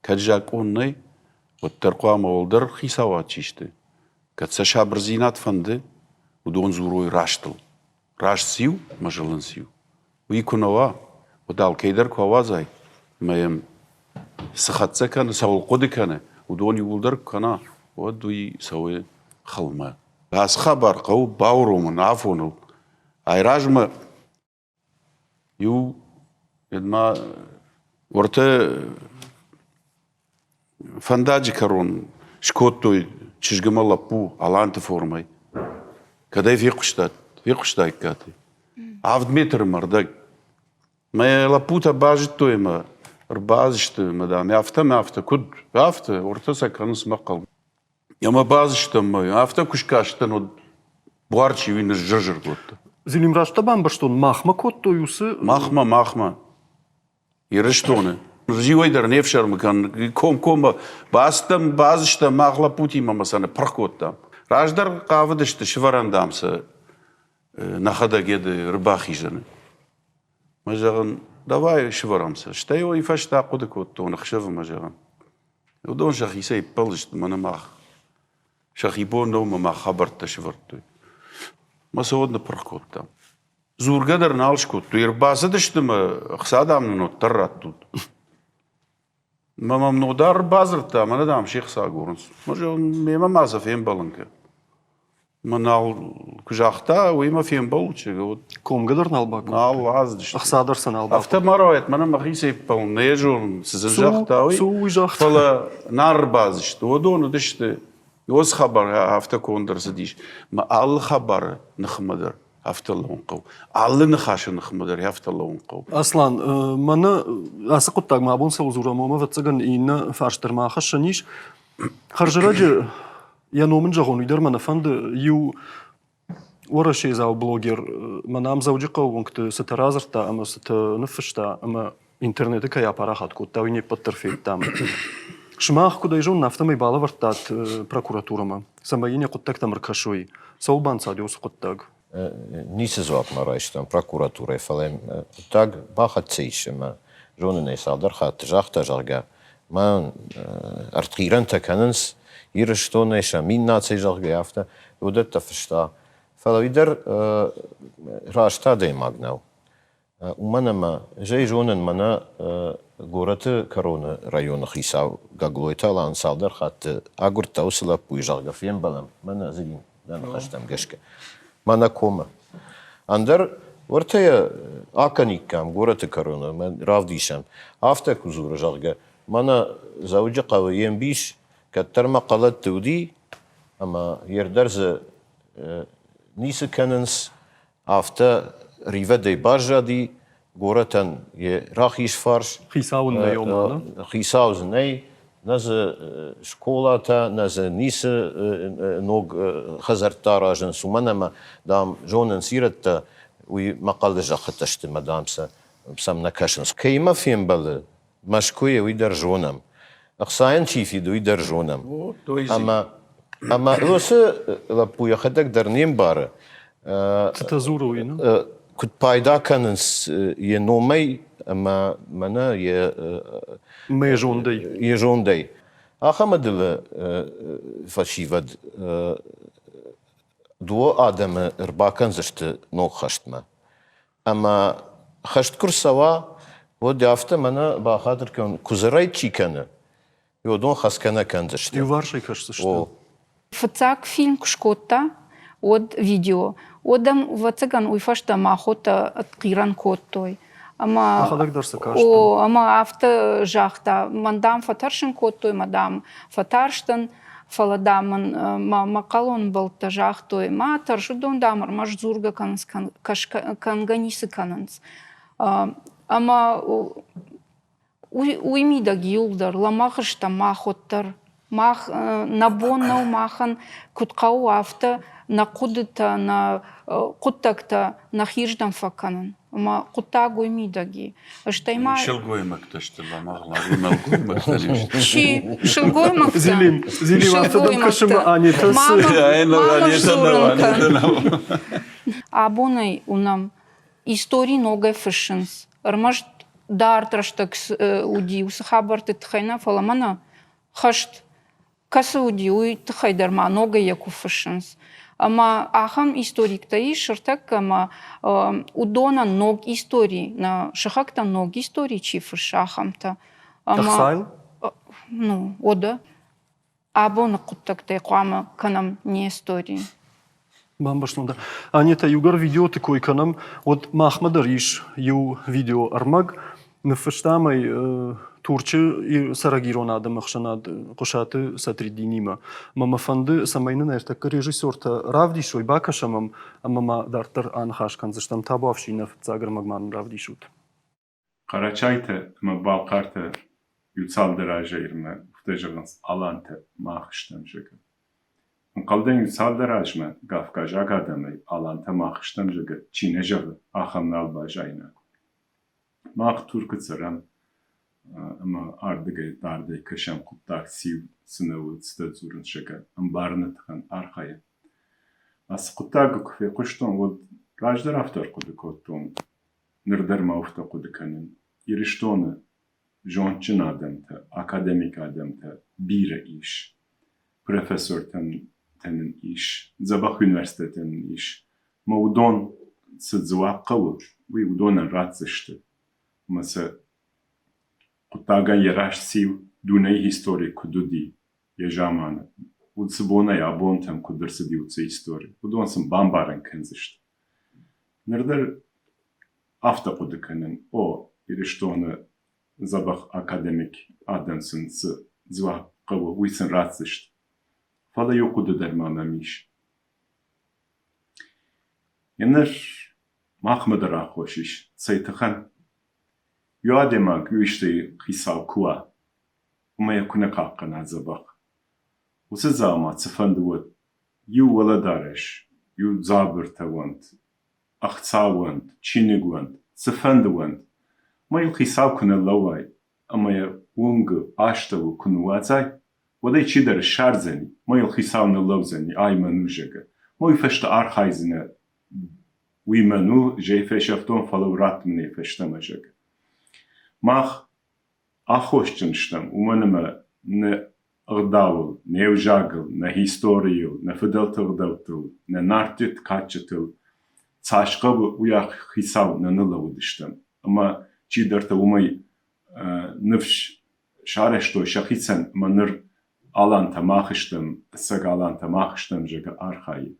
Кӕд закъон нӕй, уӕддӕр хъуамӕ уӕлдӕр хицауад чи сты, кӕд сӕ сабырдзинад фӕнды, уыдон дзурой растыл. Раст циу ӕмӕ зылын циу. Уый куы нӕ уа, уӕд алкӕй дӕр куы ауадзай ӕмӕ йӕм цы хӕццӕ кӕны, цӕуыл хъуыды кӕны, уыдон иууылдӕр куы кӕна, уӕд уый цӕуы хылмӕ. Ацы хабар хъӕуы бауромын афоныл. Айразмӕ иу ма уӕртӕ фӕндаджы кӕрон скодтой чызг ӕмӕ лӕппу аланты формӕй. Кӕд ӕй фехъуыстат, фехъуыстаиккат? Авд метры мӕрдӕг. Мӕ лӕппутӕ базыдтой ӕмӕ ӕрбацыдысты ӕмӕ, дам, афтӕ мӕ афтӕ, куыд афтӕ, уӕртӕ сӕ кӕнынц мӕ хъӕу. Ӕмӕ базыстӕм мӕ, афтӕ куы скастӕн, уӕд буар чи уый ныззыр-зыр кодта. Зелим, раст дӕ бамбӕрстон, махмӕ кодтой уыцы... Махмӕ, махмӕ. Ирыстоны. Зиуӕй дӕр не фсӕрмы кӕн, комкоммӕ бацыдтӕм, базыстӕм, мах лӕппутимӕ мӕ сӕ ныппырх кодтам. Раздӕр хъавыдысты сывӕрӕн, дам, сӕ нӕхӕдӕг йеды ӕрбахизӕны. Мӕ зӕгъын, давай сывӕрӕм сӕ. Стӕй уый фӕстӕ ахъуыды кодтон ӕхсӕвы мӕ зӕгъын. Уыдон сӕхицӕй ӕппӕлдзысты, мӕнӕ мах. Сӕхи бон нӕу мӕ мах хабӕрттӕ сывӕрдтой. Мӕ сӕ уӕд ныппырх кодтам. Дзургӕ дӕр нал скодтой. Ӕрбацыдысты мӕ ӕхца, дам, нын уӕддӕр раттут. Мӕ мӕм Нодар бадзырдта, мӕнӕ, дам, се хца агурынц. Мӕ зӕгъын, мемӕ ма сӕ фембӕлын кӕн. Мӕ нал куы загъта, уыимӕ фембӕлут, уӕд Комгӕ дӕр нал бакодтой? Нал ацыдысты. Ӕхца дӕр сӕ нал бакодтой? Афтӕ ма рауайӕд, мӕнӕ мӕхицӕй ӕппӕлын нӕ зонын, цы дзы загъта, уый. Цы уый загъта? Фӕлӕ нӕ ӕрбацыдысты. Уыдон уыдысты Уыцы хабар афтӕ конд ӕрцыдис, мӕ алы хабары ныхмӕ дӕр афтӕ лӕууын хъӕуы. Алы ныхасы ныхмӕ дӕр афтӕ лӕууын хъӕуы. Аслан, мӕнӕ ацы хъуыддагмӕ абон цӕуыл дзурӕм, уымӕ, ӕвӕццӕгӕн, иннӕ фарст дӕр ма ахӕссӕн ис. Хӕрзӕрӕджы йӕ ном ын зӕгъон, уый дӕр мӕ нӕ фӕнды, иу. Уӕрӕседзау блогер мӕнӕ ам Дзӕуджыхъӕуы уынгты цытӕ радзырдта ӕмӕ цытӕ ныффыста ӕмӕ интернеты кӕй апарахат кодта, уый не ппӕт дӕр федтам. Сымах, куыд ӕй зонын, афтӕмӕй балӕвӕрдтат прокуратурӕмӕ, цӕмӕй йын йӕ хъуыддӕгтӕм ӕркӕсой. Цӕуыл банцади уыцы хъуыддаг? Ницы дзуапп ма райстам прокуратурӕйӕ, фӕлӕ хъуыддаг бахӕццӕ ис ӕмӕ зонын ӕй цалдӕр хатты загъта, зӕгъгӕ, мӕ ӕртхъирӕнтӕ кӕнынц Ирыстонӕй, сӕ мин нацийӕ, зӕгъгӕ, афтӕ уыдӕттӕ фыста. Фӕлӕ уый дӕр раст адӕймаг нӕу. Уымӕн ӕмӕ, ӕз ӕй зонын, мӕнӕ горӕты кӕроны районы хицау Гаглойты Алан цалдӕр хатты агуырдта уыцы лӕппуйы, зӕгъгӕ, фембӕлӕм, мӕнӕ Зелим, дӕ ныхӕстӕм гӕсгӕ. Мӕнӕ комы. Ӕндӕр уӕртӕ йӕ акӕниккам горӕты кӕроны ӕмӕ равдисӕм. Афтӕ куы дзуры, зӕгъгӕ, мӕнӕ Дзӕуджыхъӕуы йе мбис кӕддӕр мӕ хъӕлӕтты уыди, ӕмӕ йе рдӕр дзы ницы кӕнынц, Афтӕ ривӕдӕй баззади горӕтӕн йӕ рахиз фарс. Хицау ын нӕй ома, Хицау дзы нӕй, нӕ дзы скъолатӕ, нӕ дзы ницы ног хӕдзӕрттӕ аразынц, уымӕн ӕмӕ, дам, зонынц ирӕттӕ, уый мӕхъӕлы зӕххытӕ сты мӕ, дам, сӕ сӕм нӕ кӕсынц. Кӕимӕ фембӕлы Мӕскуыйы, уый дӕр зонӕм. Ӕхцайӕн чи фиды, уый дӕр зонӕм. Ӕмӕ ӕмӕ уыцы лӕппу йӕхӕдӕг дӕр не мбары. Цытӕ дзуры уый, Куыд пайда кӕнынц йӕ номӕй ӕмӕ мӕнӕ йӕ Мӕ зондӕй. Йӕ зондӕй. Ахӕм ӕдылы фӕсивӕд дыууӕ адӕмы ӕрбакӕндзысты ног хӕстмӕ. Ӕмӕ хӕст куы рцӕуа, уӕд афтӕ мӕнӕ бахатыр кӕн, куыдзы рӕйд чи кӕны, уыдон хӕсгӕ нӕ кӕндзысты. Иуварсӕй кӕсдзысты. О. Фыццаг фильм куы скодта, уӕд видео, уӕд ӕм, ӕвӕццӕгӕн, уый фӕстӕ махотӕ ӕртхъирӕн кодтой. Ӕмӕ, Мӕхӕдӕг дӕр сӕ кастӕн. О, ӕмӕ афтӕ загъта, мӕн, дам, фӕтӕрсын кодтой, мӕ, дам, фӕтарстӕн. Фӕлӕ, дам, мын мӕ мӕхъӕлон ӕмбӕлттӕ загътой, ма тӕрс, уыдон, дам, ӕрмӕст дзургӕ кӕнынц, кӕнгӕ ницы кӕнынц. Ӕмӕ уый мидӕг иуылдӕр лӕмӕгъ стӕм мах уӕддӕр. Мах нӕ бон нӕу махӕн куыд хъӕуы, афтӕ нӕ хъуыдытӕ, нӕ хъуыддӕгтӕ нӕхирдӕм фӕкӕнын. Ӕмӕ хъуыддаг уый мидӕг и. Стӕй ма Сылгоймӕгтӕ сты лӕмӕгъ, нӕлгоймӕгтӕ не сты. Чи? Сылгоймӕгтӕ? Зелим, Зелим, афтӕ дӕм кӕсы мӕ Анетӕ цы? Ма мӕ дзурын кӕн. Абонӕй уынӕм, истори ногӕй фыссынц. Ӕрмӕст дард рӕстӕг уыди уыцы хабӕртты тыххӕй нӕ, фӕлӕ мӕнӕ хӕст кӕцы уыди, уый тыххӕй дӕр ма ногӕй йӕ куы фыссынц. Ӕмӕ ахӕм историктӕ ис ӕртӕккӕ ӕмӕ уыдонӕн ног истори, нӕ сыхӕгтӕн ног истори чи фыссы, ахӕмтӕ. Ӕхцайыл? Ну, уӕдӕ абоны хъуыддӕгтӕй хъуамӕ кӕнӕм не истори. Бамбӕрстон дӕ. Анетӕ, иугӕр видеоты кой кӕнӕм, уӕд махмӕ дӕр ис иу видеоӕрмӕг. Ныффыстам ӕй Турчы цӕрӕг ирон адӕмы ӕхсӕнад Хъуысаты Сатридинимӕ. Ӕмӕ мӕ фӕнды, цӕмӕй нын ӕртӕккӕ режиссертӕ равдисой, бакӕсӕм ӕм ӕмӕ ма дарддӕр аныхас кӕндзыстӕм. Табуафси, нӕ фыццаг ӕрмӕг ма нын равдисут. Къарачайтӕ ӕмӕ балхъартӕ иу-цалдӕр азӕй ирмӕ афтӕ зӕгъынц алантӕ мах стӕм, зӕгъгӕ. Ӕнхъӕлдӕн иу-цалдӕр азмӕ кавказаг адӕмӕй алантӕ мах стӕм, зӕгъгӕ, чи нӕ зӕгъы, ахӕм нал баззаинаг. Мах Туркы цӕрӕм ӕмӕ ардыгӕй дардӕй кӕсӕм хъуыддаг циу, цы нӕ у, цытӕ дзурынц, зӕгъгӕ, ӕмбарыны тыххӕн архайӕм. Ацы хъуыддагы куы фехъуыстон, уӕд раздӕр афтӕ ӕрхъуыды кодтон, Ныр дӕр ма афтӕ хъуыды кӕнын, Ирыстоны зондджын адӕмтӕ, академик адӕмтӕ бирӕ ис, профессортӕ нын ис, дзӕбӕх университеттӕ нын ис, ӕмӕ уыдон цы дзуапп хъӕуы, уый уыдонӕн ратдзысты. Ӕмӕ сӕ хъуыддагӕн йӕ раст циу, дунейы истори куыд уыди йӕ заманы, уыцы бонӕй абонтӕм куыд ӕрцыди уыцы истори, уыдон сын бамбарын кӕндзысты. Ныр дӕр афтӕ хъуыды кӕнын, о, Ирыстоны дзӕбӕх академик адӕм сын цы дзуапп хъӕуы, уый сын ратдзысты. Фӕлӕ иу хъуыды дӕр ма мӕм ис. Ныр махмӕ дӕр аххос ис, цӕй тыхӕн? Иу адӕймаг иу исты хицау куы уа, уымӕ йӕ куы нӕ хъахъхъӕна дзӕбӕх. Уыцы дзаума цыфӕнды уӕд, иу уӕлӕдарӕс. Иу дзабыртӕ уӕнт, ӕхца уӕнт, чиныг уӕнт, цыфӕнды уӕнт. Ма йыл хицау куы нӕ лӕууай ӕмӕ йӕ уынгы астӕуыл куы ныууадзай, уӕд ӕй чидӕр ссардзӕни, ма йыл хицау ныллӕудзӕни, ай мӕн у, зӕгъгӕ. Ма уый фӕстӕ архайдзынӕ, уый мӕн у, зӕй фесӕфтон, фӕлӕ ратт мын ӕй фӕстӕмӕ, зӕгъгӕ. Мах аххосджын стӕм, уымӕн ӕмӕ нӕ ӕгъдауыл, не взагыл, нӕ историйыл, нӕ фыдӕлты ӕгъдӕуттыл, нӕ нарты кадджытыл цас хъӕуы, уый хицау нӕ ныллӕууыдыстӕм. Ӕмӕ чидӕртӕ уымӕй ныфс сарӕзтой сӕхицӕн ӕмӕ ныр алантӕ мах стӕм, ӕцӕг алантӕ мах стӕм, зӕгъгӕ, архайы.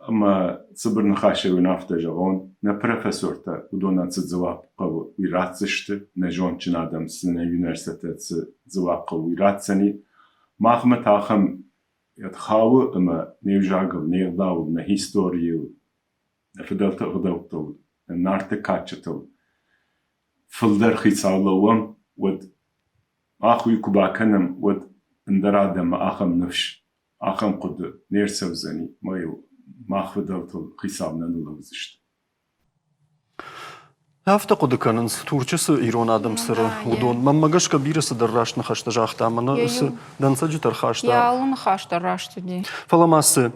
Ӕмӕ цыбыр ныхасӕй уын афтӕ зӕгъон, нӕ профессортӕ уыдонӕн цы дзуапп хъӕуы, уый ратдзысты, нӕ зондджын адӕм цы нӕ университет цы дзуапп хъӕуы, уый ратдзӕни. Махмӕ та ахӕм хауы ӕмӕ не взагыл, не гъдауыл, нӕ историйыл, нӕ фыдӕлты ӕгъдӕуттыл, нӕ нарты кадджытыл фылдӕр хицау лӕууӕм, уӕд мах уый куы бакӕнӕм, уӕд ӕндӕр адӕммӕ ахӕм ныфс ахӕм хъуыды не рцӕудзӕни, мӕ йыл мах фыдӕлтыл хицау нӕ ныллӕудзысты. Афтӕ хъуыды кӕнынц, Турчы цы ирон адӕм цӕры, уыдон. Мӕнмӕ гӕсгӕ бирӕ цыдӕр раст ныхӕстӕ загъта ӕмӕ нӕ цы дӕнцӕджытӕ ӕрхаста. Йӕ алы ныхас дӕр раст уыди. Фӕлӕ ма цы?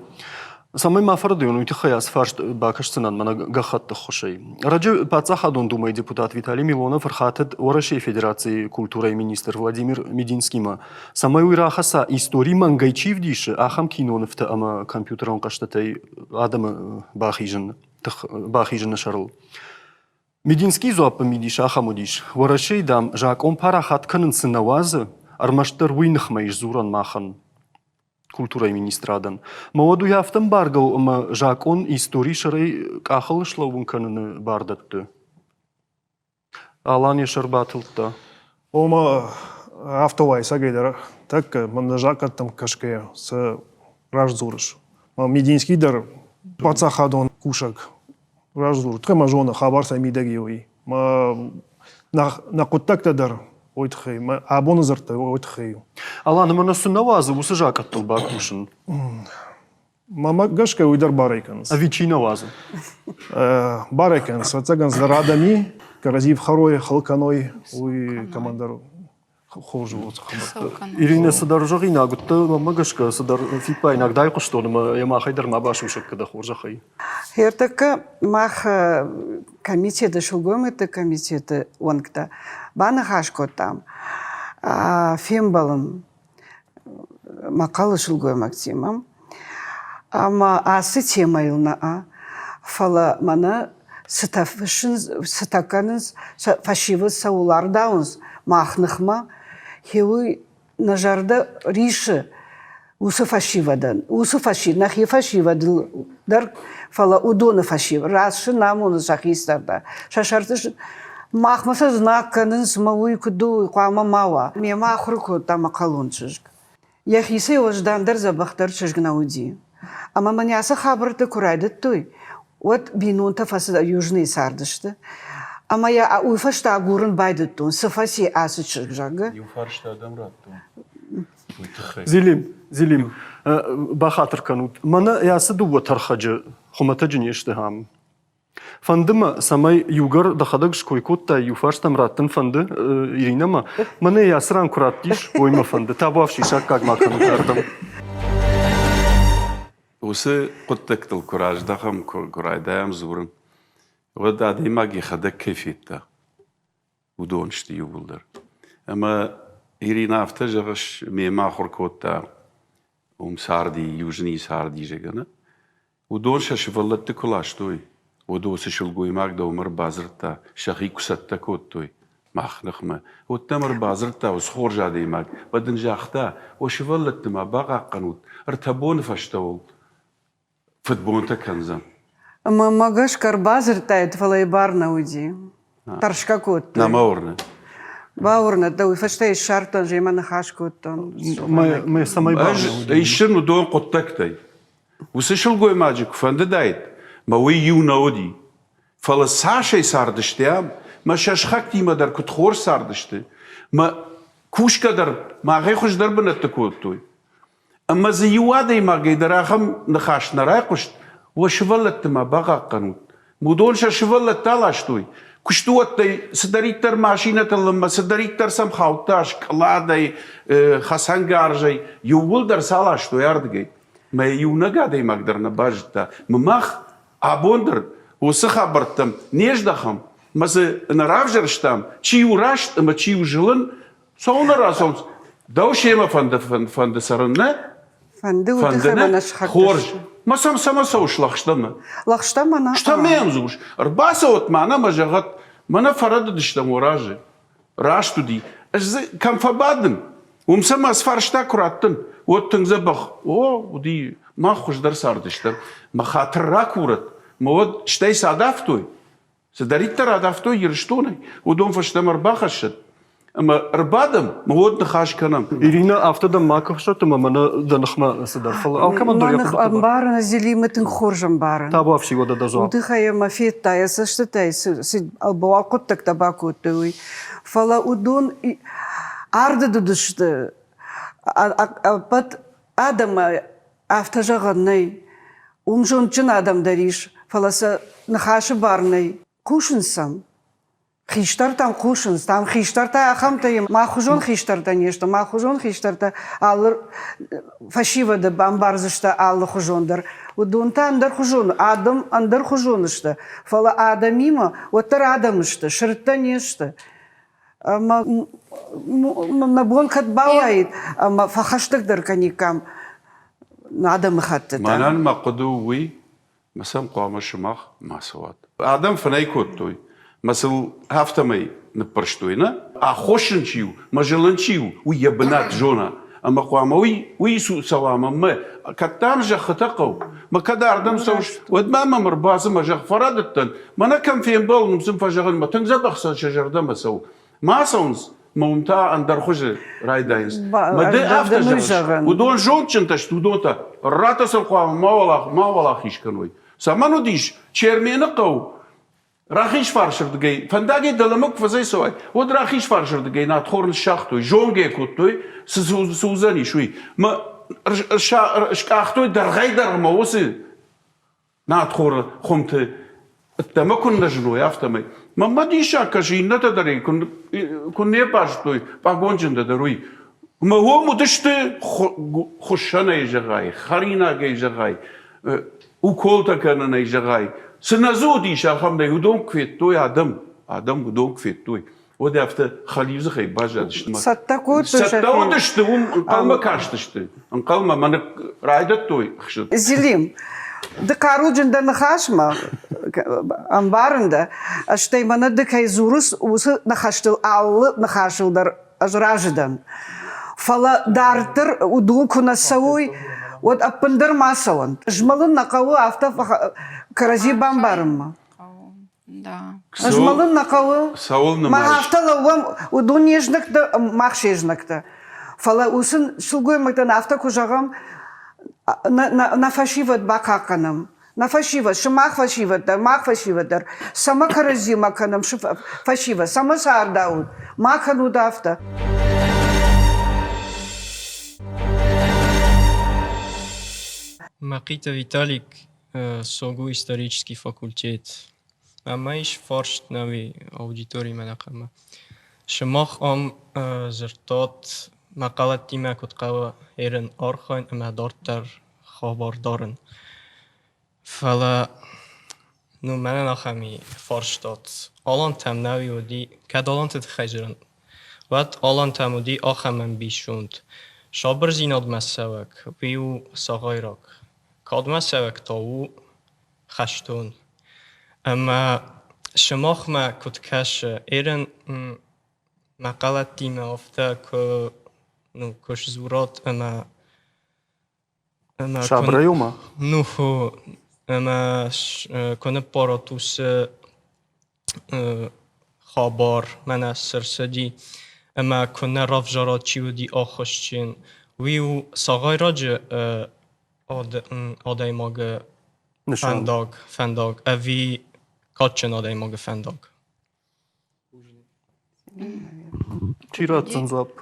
Цӕмӕй ма фӕрӕдыйон, уый тыххӕй ацы фарст бакӕсдзынӕн мӕнӕ гӕххӕтты ххуысӕй. Раджы Паддзахадон Думӕйы депутат Виталий Милонов ӕрхатыд Уӕрӕсейы Федерацийы культурӕйы министр Владимир Мединскимӕ, цӕмӕй уый рахӕца, истори мӕнгӕй чи вдисы, ахӕм кинонывтӕ ӕмӕ компьютерон хъӕзтытӕй адӕмы бахизын, бахизыны сӕрыл. Мединскийы дзуаппы мидис ахӕм уыдис: Уӕрӕсейы, дам, закъон парахат кӕнын цы нӕ уадзы, ӕрмӕстдӕр уый ныхмӕ ис дзурӕн махӕн. Культурӕйы министрадӕн. Мӕ уӕд уый афтӕ ӕмбаргӕ у, ӕмӕ закъон историйы сӕрӕй къахыл слӕууын кӕныны бар дӕтты. Алан йӕ сӕр батылдта. Ома, афтӕ уайсагӕй дӕр тӕккӕ мӕн нӕ закъӕттӕм кӕсгӕйӕ цы раст дзурыс. Мединский дӕр паддзахадон кусӕг раст дзуры. Тыххӕй ма зоны, хабар сӕ мидӕг и уый. Мӕ нӕ хъуыддӕгтӕ дӕр уый тыххӕй, мӕ абоны дзырдтӕ уый тыххӕй. Алан, ӕмӕ нӕ цы нӕ уадзы уыцы закъӕттыл бакусын? Мӕмӕ гӕсгӕ уый дӕр барӕй кӕнынц. Ӕви чи нӕ уадзы? Барӕй кӕнынц. Ӕцӕгӕн дӕр адӕми кӕрӕдзи фхӕрой, хыл кӕной, уый кӕмӕндӕр хорз у хабӕрттӕ. Иринӕ, цыдӕр зӕгъинаг уыдтӕ, мӕнмӕ гӕсгӕ цыдӕр фиппаинаг дайхъуыстон ӕмӕ йӕ махӕй дӕр ма басусӕг кӕ дӕ хорзӕхӕй. Ӕртӕккӕ мах комитеты, сылгоймӕгты комитеты уӕнгтӕ баныхас кодтам фембӕлын мӕхъӕлы сылгоймӕгтимӕ. Ӕмӕ ацы темӕйыл нӕ, фӕлӕ мӕнӕ цытӕ фыссынц, цытӕ кӕнынц, фӕсивӕд цӕуыл ардауынц мах ныхмӕ, уый нӕ зӕрдӕ рисы уыцы фӕсивӕдӕн, уыцы фӕсивӕд, нӕхи фӕсивӕдыл дӕр, фӕлӕ уыдоны фӕсивӕд, раст сын амоны сӕ хистӕртӕ, сӕ сӕрты махмӕ сӕ знаг кӕнынц, мӕ уый куыд у, уый хъуамӕ ма уа. Мемӕ ахуыр кодта мӕхъӕлон чызг. Йӕхицӕй уӕздандӕр дзӕбӕхдӕр чызг нӕ уыди. Ӕмӕ мын ацы хабӕрттӕ куы райдыдтой, уӕд бинонтӕ фӕцыд Южныйы цардысты. Ӕмӕ йӕ уый фӕстӕ агурын байдыдтон, цы фӕци ацы чызг, зӕгъгӕ. Иу фарста дӕм радтон. Уый тыххӕй. Зелим, Зелим, бахатыр кӕнут. Мӕнӕ ацы дыууӕ тӕрхӕджы хуымӕтӕджы не сты ам. Фӕнды мӕ, цӕмӕй иугӕр дӕхӕдӕг ской кодтай, иу фарстӕм раттын фӕнды Иринӕмӕ. Мӕнӕ йӕ ацы ран куы раттис, уый мӕ фӕнды. Табуафси, саккаг ма кӕнут ардӕм. Уыцы хъуыддӕгтыл куы раздӕхӕм, куы райдайӕм дзурын, уӕд адӕймаг йӕхӕдӕг кӕй федта, уыдон сты иууылдӕр. Ӕмӕ Иринӕ афтӕ зӕгъыс, мемӕ ахуыр кодта, уым царди, Южныйы царди, зӕгъгӕ, нӕ? Уыдон сӕ сывӕллӕтты куы ластой, уӕд уыцы сылгоймаг дӕумӕ ӕрбадзырдта, сӕхи куы цӕттӕ кодтой мах ныхмӕ, уӕд дӕм ӕрбадзырдта уыцы хорз адӕймаг, уӕд ын загъта, уӕ сывӕллӕтты ма бахъахъхъӕнут, ӕртӕ боны фӕстӕ уыл фыдбонтӕ кӕндзӕн. Ӕмӕ мӕ гӕсгӕ ӕрбадзырдтаид, фӕлӕ йӕ бар нӕ уыди. Тӕрсгӕ кодтой. Нӕ мӕ уырны. Бауырныдта, уый фӕстӕ йӕ ссардтон, земӕ ныхас кодтон. Мӕ цӕмӕй бар Ӕз исын уыдон хъуыддӕгтӕй. Уыцы сылгоймаджы куы фӕндыдаид, мӕ уый иу нӕ уыди. Фӕлӕ цасӕй цардысты ам, мӕ сӕ сыхӕгтимӕ дӕр куыд хорз цардысты, мӕ кусгӕ дӕр махӕй хуыздӕр бынӕтты кодтой. Ӕмӕ дзы иу адӕймагӕй дӕр ахӕм ныхас нӕ райхъуыст, уӕ сывӕллӕтты ма бахъахъхъӕнут. Уыдон сӕ сывӕллӕтты аластой. Куыстуӕттӕй цыдӕриддӕр машинӕтыл ӕмӕ цыдӕриддӕр сӕм хаудта скъладӕй, хӕцӕнгарзӕй, иууылдӕр сӕ аластой ардыгӕй. Мӕ иунӕг адӕймаг дӕр нӕ базыдта. Мах абон дӕр уыцы хабӕрттӕм не здӕхӕм, мӕ дзы нӕ равзӕрстам, чи у раст ӕмӕ чи у зылын, Цӕуылнӕ рацӕуынц? Дӕу семӕ фӕнды, фӕнды цӕрын, нӕ? Фӕнды, фӕнды нӕ? Хорз. Мӕ сӕм цӕмӕ цӕуыс лӕгъстӕмӕ? Лӕгъстӕмӕ нӕ. Стӕмӕ йӕм дзурыс. Ӕрбацӕуӕт мӕнӕ мӕ зӕгъӕт, мӕнӕ фӕрӕдыдыстӕм уӕ разы. Раст уыди. Ӕз дзы кӕм фӕбадын, уым сӕм ӕз фарста куы раттын, уӕд тынг дзӕбӕх. О, уыди, мах хуыздӕр цардыстӕм. Мӕ хатыр ракурӕт, мӕ уӕд стӕй цы адавтой, Цыдӕриддӕр адавтой Ирыстонӕй, уыдон фӕстӕмӕ ӕрбахӕссӕд ӕмӕ ӕрбадӕм, мӕ уӕд ныхас кӕнӕм. Ирина, афтӕ дӕм ма кӕсӕд ӕмӕ мӕнӕ дӕ ныхмӕ цыдӕр, фӕлӕ алкӕмӕн дӕр йӕ хъуыдытӕ Ӕмбарын, Зелимы тынг хорз ӕмбарын. Табуафси уӕдӕ дӕ дзуапп. Удыхай ӕмӕ федта, йӕ цӕстытӕй цы хъуыддӕгтӕ бакодтой, уый. Фӕлӕ уыдон ардыд уыдысты ӕппӕт адӕмы афтӕ зӕгъӕн нӕй. Уым зондджын адӕм дӕр ис, фӕлӕ сӕ ныхасы бар нӕй. Хъусынц сӕм. Хистӕртӕм хъусынц, там хистӕртӕ ахӕмтӕ маххуызон хистӕртӕ не сты, маххуызон хистӕртӕ алы фӕсивӕды бамбардзысты алыхуызон дӕр. Уыдон та ӕндӕрхуызон, адӕм ӕндӕрхуызон сты, фӕлӕ адӕмимӕ уӕддӕр адӕм сты, сырдтӕ не сты. Ӕмӕ нӕ бон кӕд бауаид, ӕмӕ фӕхӕстӕгдӕр кӕниккам адӕмыхӕттытӕ. Мӕнӕн мӕ хъуыды у уый, мӕ сӕм хъуамӕ сымах ма цӕуат. Адӕм фынӕй кодтой, мӕ сыл афтӕмӕй ныппӕрстой, нӕ? Аххосджын чи у, мӕ зылын чи у, уый йӕ бынат зона. Ӕмӕ хъуамӕ уый, уый цӕуа мӕ мӕ. Кӕд дӕм зӕххытӕ хъӕуы, мӕ кӕд ардӕм цӕуыс, уӕд ма мӕм ӕрбацу, мӕ зӕхх фӕрӕдыдтӕн, мӕнӕ кӕм фембӕлын, уым сын фӕзӕгъын, мӕ тынг дзӕбӕх сӕ сӕ зӕрдӕмӕ цӕуы. Ма цӕуынц, мӕ уым та ӕндӕр хуызы райдайынц. Мӕ ды афтӕ зӕгъыс, уыдон зондджынтӕ сты, уыдон та ратӕ сыл хъуамӕ ма уӕлахиз кӕной. Цӕмӕн уыдис Чермены хъӕу Рахизфарсырдыгӕй фӕндагӕй дӕлӕмӕ куы фӕцӕйцӕуай, уӕд рахизфарсырдыгӕй надхор ныссагътой, зонгӕ кодтой, цы цы уыдзӕнис, уый. Мӕ скъахтой дӕргъӕй-дӕргъмӕ уыцы надхоры хуымты ӕддӕмӕ куыннӕ зыной, афтӕмӕй. Мӕнмӕ диссаг кӕсы, иннӕтӕ дӕр ӕй куы не базыдтой, пъагонджынтӕ дӕр уый. Ӕмӕ уым уыдысты хуыссӕнӕй зӕгъай, хӕринагӕй зӕгъай, уколтӕ кӕнынӕй зӕгъай, цы нӕ дзы уыдис, ахӕм нӕй. Уыдон куы федтой адӕм, адӕм уыдон куы федтой, уӕд афтӕ хӕлиудзыхӕй баззадысты. Цӕттӕ кодтой Цӕттӕ уыдысты, уым ӕнхъӕлмӕ кастысты. Ӕнхъӕлмӕ мӕ райдыдтой хсыд. Зелим, ды хъаруджын дӕ ныхасмӕ, ӕмбарын дӕ, стӕй мӕнӕ ды кӕй дзурыс, уыцы ныхӕстыл алы ныхасыл дӕр ӕз разы дӕн. Фӕлӕ дарддӕр уыдон куы нӕ цӕуой, уӕд ӕппындӕр ма цӕуӕнт. Змӕлын нӕ хъӕуы афтӕ кӕрӕдзи бамбарынмӕ. Змӕлын нӕ хъӕуы. Цӕуыл Мах афтӕ лӕууӕм, уыдон не знӕгтӕ, мах се знӕгтӕ. Фӕлӕ уыцы сылгоймӕгтӕн афтӕ куы зӕгъӕм, нӕ фӕсивӕд бахъахъхъӕнӕм. Нӕ фӕсивӕд, сымах фӕсивӕд дӕр, мах фӕсивӕд дӕр, цӕмӕ кӕрӕдзимӕ кӕнӕм фӕсивӕд, цӕмӕ сӕ ардауд, ма кӕнут афтӕ. Мӕхъиты Виталик СОГУ исторический факультет. Ӕмӕ ис фарст нӕуи аудиторимӕ нӕхъӕмӕ. Сымах ам дзырдтат мӕхъӕлӕттимӕ куыд хъӕуы ерын архайын ӕмӕ дарддӕр хабар дарын. Фӕлӕ ну мӕнӕн ахӕм и фарстат. Алантӕм нӕуи уыди, кӕд аланты тыххӕй дзурын, уӕд алантӕм уыди ахӕм ӕмбисонд. Сабырдзинадмӕ цӕуӕг, уый у цагъайраг. Кадмӕ цӕуӕг та у хӕстон. Ӕмӕ сымахмӕ куыд кӕсы, Эрен мӕхъӕлӕттимӕ афтӕ куы, ну, куы сдзурат ӕмӕ Ӕмӕ Сабырӕй у ма? Ну, ӕмӕ куы ныппарат уыцы хабар, мӕнӕ цы рцыди, ӕмӕ куы нӕ равзарат, чи уыди аххосджын, уый у цагъайраджы адӕймагы фӕндаг, фӕндаг ӕви кадджын адӕймагы фӕндаг? Чи ратдзӕн дзуапп?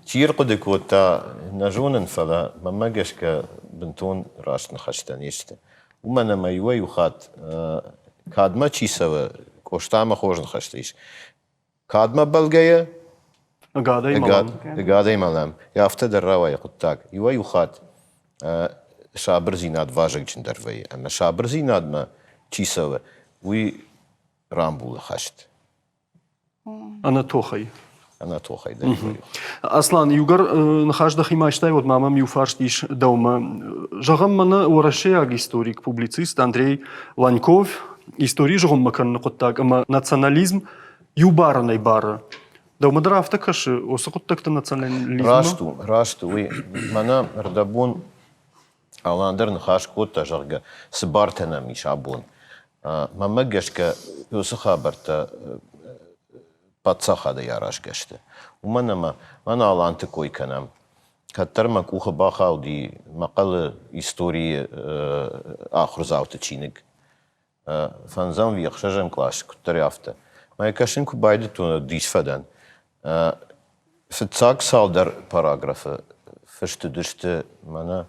Чи ӕрхъуыды кодта, нӕ зонын, фӕлӕ мӕнмӕ гӕсгӕ бынтон раст ныхӕстӕ не сты. Уымӕн ӕмӕ иуӕй-иу хатт кадмӕ чи цӕуы, Къостамӕ хорз ныхӕстӕ ис. Кадмӕ бӕлгӕйӕ Ӕгадӕй мӕлӕм. Ӕгадӕй мӕлӕм. Афтӕ дӕр рауайы хъуыддаг. Иуӕй-иу хатт сабырдзинад вазыгджындӕр вӕййы. Ӕмӕ сабырдзинадмӕ чи цӕуы, уый рамбулы хӕст. Ӕнӕтохӕй. Ӕнӕтохӕй дӕр. Аслан, иугӕр ныхас дӕхимӕ айстай, уӕд ма мӕм иу фарст ис дӕумӕ. Зӕгъӕм, мӕнӕ уӕрӕсейаг историк, публицист Андрей Ланьков истори зыгъуыммӕ кӕныны хъуыддаг ӕмӕ национализм иу барӕнӕй бары. Дӕумӕ дӕр афтӕ кӕсы, уыцы хъуыддӕгты национализммӕ? Раст у, раст у. Уый мӕнӕ ӕрдӕбон Алан дӕр ныхас кодта, зӕгъгӕ, цы бартӕ нӕм ис абон. Мӕнмӕ гӕсгӕ, уыцы хабӕрттӕ паддзахадӕй аразгӕ сты. Уымӕн ӕмӕ мӕнӕ аланты кой кӕнӕм. Кӕддӕр мӕ къухы бахауди Мӕхъӕлы историйы ахуырдзауты чиныг. Фӕндзӕм ӕви ӕхсӕзӕм къласы, куыддӕр афтӕ. Мӕ кӕсын куы байдыдтон, уӕд дис фӕдӕн. Фыццаг цалдӕр параграфы фыст уыдысты мӕнӕ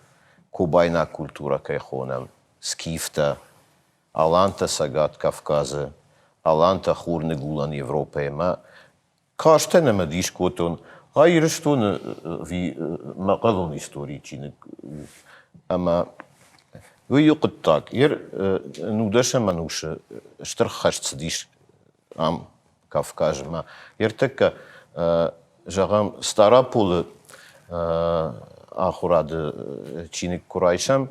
кубайнаг культурӕ кӕй хонӕм, скифтӕ, алантӕ Цӕгат Кавказы, алантӕ Хурныгуылӕн Европӕйы ӕмӕ Кастӕн ӕмӕ дис кодтон, ай Ирыстоны мӕхъӕлон историйы чиныг у. Ӕмӕ уый у хъуыддаг. Ер нудӕсӕм ӕнусы стыр хӕст цыдис ам, Кавказмӕ. Ӕртӕккӕ, зӕгъӕм, Стъараполы ахуырады чиныг куы райсӕм,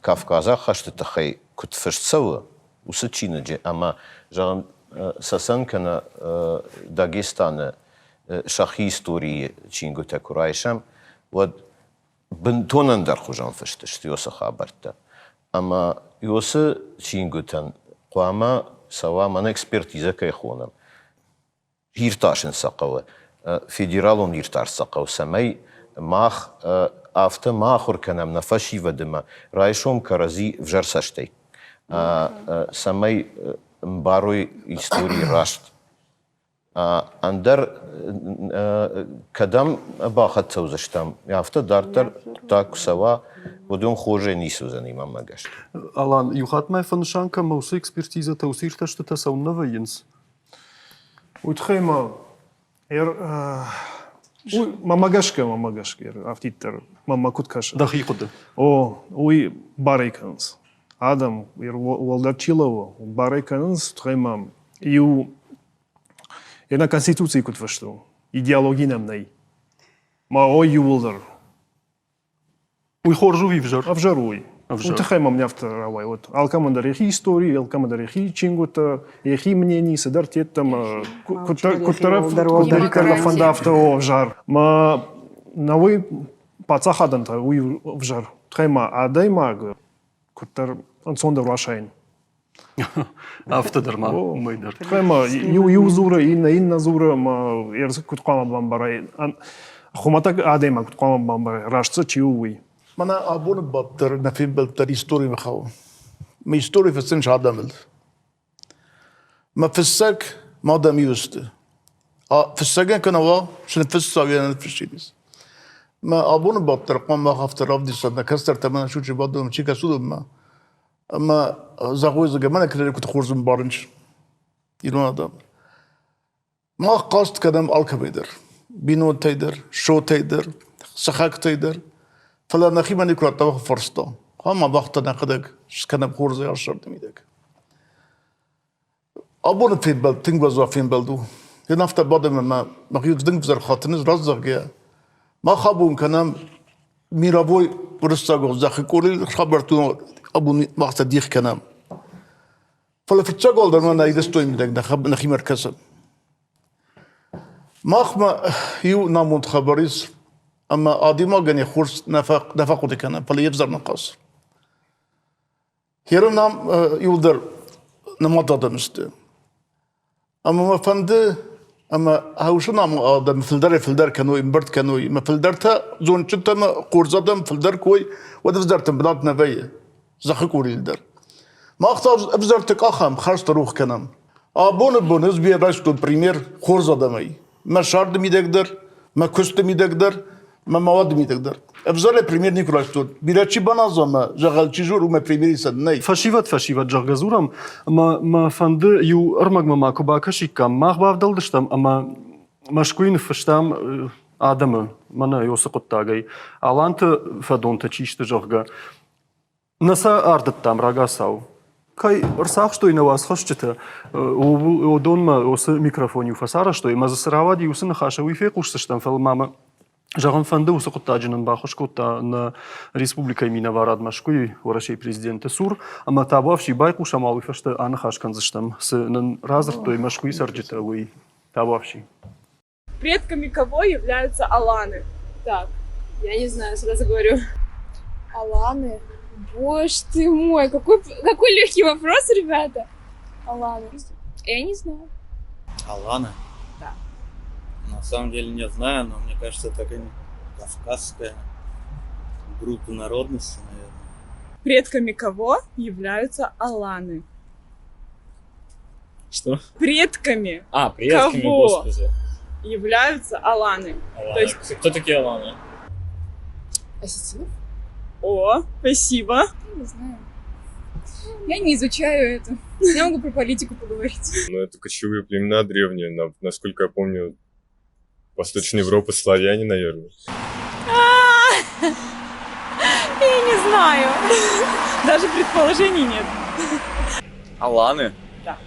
Кавказаг хӕсты тыххӕй куыд фыст цӕуы, уыцы чиныджы ӕмӕ, зӕгъӕм, Цӕцӕн кӕнӕ Дагестаны сӕхи историйы чингуытӕ куы райсӕм, уӕд бынтон ӕндӕрхуызон фыст сты уыцы хабӕрттӕ. Ӕмӕ уыцы чингуытӕн хъуамӕ цӕуа, мӕнӕ экспертизӕ кӕй хонӕм, иртасын сӕ хъӕуы, федералон иртаст сӕ хъӕуы, цӕмӕй мах афтӕ ма ахуыр кӕнӕм нӕ фӕсивӕды ӕмӕ райсом кӕрӕдзи ӕвзӕр цӕстӕй, цӕмӕй ӕмбарой истори раст. Ӕндӕр кӕдӕм бахӕццӕ уыдзыстӕм, афтӕ дарддӕр хъуыддаг куы цӕуа, уыдон хорзӕй ницы уыдзӕни мӕнмӕ гӕсгӕ. Алан, иу хатт ма фӕнысан кӕн, уыцы экспертизӕтӕ, уыцы иртӕстытӕ цӕуыннӕ вӕййынц? Уый тыххӕй ма мӕмӕ гӕсгӕ, мӕмӕ гӕсгӕ, афтиддӕр мӕмӕ куыд кӕсы. Дӕхи хъуыды. О, уый барӕй кӕнынц. Адӕм, уӕлдӕр чи лӕууы, барӕй кӕнынц, тыххӕй ма иу нӕ Конституцийы куыд фыст у, идеологи нӕм нӕй. Ма о иууылдӕр Уый хорз у ӕвзӕр? Ӕвзӕр у уый. Уый тыххӕй мӕм афтӕ рауайы. Вот алкӕмӕн дӕр йӕхи истори, алкӕмӕн дӕр йӕхи чингуытӕ, йӕхи мнени, цыдӕр теттӕ ӕмӕ куыддӕриддӕр нӕ фӕнда, афтӕ о ӕвзӕр. Мӕ нӕ уый паддзахадӕн та уый ӕвзӕр. Тыххӕй ма адӕймаг куыддӕр ӕнцондӕр расайын. Афтӕ дӕр ма, уымӕй дӕр. Ӕмӕ иу иу дзуры, иннӕ иннӕ дзуры, ӕмӕ ерысы куыд хъуамӕ бамбарай, хуымӕтӕг адӕймаг куыд хъуамӕ бамбарай, раст дзы чи у, уый. Мӕнӕ абоны бадт дӕр нӕ фембӕлд дӕр историмӕ хауы. Мӕ истори фыссынц адӕмыл. Мӕ фыссӕг ма адӕм иу сты. А фыссӕгӕн кӕнӕ уа, цы ныффысса, уый ныффыссинис. Мӕ абоны бадт дӕр хъуамӕ мах афтӕ равдисӕм, нӕ кӕстӕртӕ мӕ нӕ сучы бадон, чи кӕсы уыдонмӕ. Ӕмӕ зӕгъой, зӕгъгӕ, мӕнӕ кӕдӕй куыд хорз ӕмбарынц ирон адӕм. Мах хъаст кӕнӕм алкӕмӕй дӕр. Бинонтӕй дӕр, шотӕй дӕр, сыхӕгтӕй дӕр. Фӕлӕ нӕхимӕ никуы радта фарста. Хъуамӕ бӕхтӕ нӕхӕдӕг скӕнӕм хорзӕй ӕхсӕрды мидӕг. Абоны фембӕлд тынг уӕззау фембӕлд у. Йын афтӕ бадӕм ӕмӕ мӕхи тынг ӕвзӕр хатын раст зӕгъгӕйӕ. Мах абон кӕнӕм мировой уырыссаг зӕххы къорийыл хабӕрттыл абон мах сӕ дих кӕнӕм. Фӕлӕ фыццаг уал дӕр ма нӕ Ирыстоны мидӕг нӕхимӕ ӕркӕсӕм. Махмӕ иу намонд хабар ис, ӕмӕ адӕймагӕн йӕ хорз нӕ фӕхъуыды кӕны, фӕлӕ йе взӕр ныхас. Херы нам иуылдӕр нымад адӕм сты. Ӕмӕ мӕ фӕнды, ӕмӕ хӕусы нам адӕм фылдӕрӕй-фылдӕр кӕной, ӕмбырд кӕной, ӕмӕ фылдӕртӕ зондджынтӕ ӕмӕ хорз адӕм фылдӕр кой, уӕд ӕвзӕртӕн бынат нӕ вӕййы зӕххы къорийыл дӕр. Мах та ӕвзӕрты къахӕм, хӕрзтӕ рух кӕнӕм. Абоны бон ӕз бирӕ райстон пример хорз адӕмӕй. Мӕ сӕрды мидӕг дӕр. Мӕ куысты мидӕг дӕр, мӕ мауады мидӕг дӕр. Ӕвзӕрӕй премьер никуы райстон. Бирӕ чи баназа мӕ, зӕгъӕл чи дзуры, уымӕ премьер исӕн нӕй. Фӕсивӕд, фӕсивӕд, зӕгъгӕ, дзурӕм, ӕмӕ мӕ фӕнды иу ӕрмӕгмӕ ма куы бакӕсиккам. Мах бавдӕлдыстӕм ӕмӕ Мӕскуыйы ныффыстам адӕмы мӕнӕ уыцы хъуыддагӕй. Аланты фӕдонтӕ чи сты, зӕгъгӕ. Нӕ сӕ ардыдтам рагацау. Кӕй ӕрцахстой нӕ уацхӕсджытӕ, уыдонмӕ уыцы микрофон-иу фӕцарӕзтой ӕмӕ дзы цы рауади уыцы ныхасӕй, уый фехъусдзыстӕм, фӕлӕ ма мӕ зӕгъын фӕнды, уыцы хъуыддаджы нын баххуыс кодта нӕ республикӕйы минӕварад Мӕскуыйы Уӕрӕсейы президенты цур, ӕмӕ табуафси байхъусӕм, уый фӕстӕ аныхас кӕндзыстӕм, цы нын радзырдтой Мӕскуыйы цӕрджытӕ, уый. Табуафси. Предками кого являются аланы? Так, я не знаю, сразу говорю. Аланы? Боже ты мой, какой, какой легкий вопрос, ребята. Аланы. Я не знаю. Аланы? Да. На самом деле не знаю, но мне кажется, это какая-нибудь кавказская группа народности, наверное. Предками кого являются аланы? Что? Предками. А, предками, кого господи. являются аланы. Аланы. То есть... Кто такие аланы? Осетинов? О, спасибо. Не знаю. Я не изучаю это. Я могу про политику поговорить. Ну, это кочевые племена древние, насколько я помню, Восточной Европы славяне, наверное. А, я не знаю. Даже предположений нет. Аланы? Да.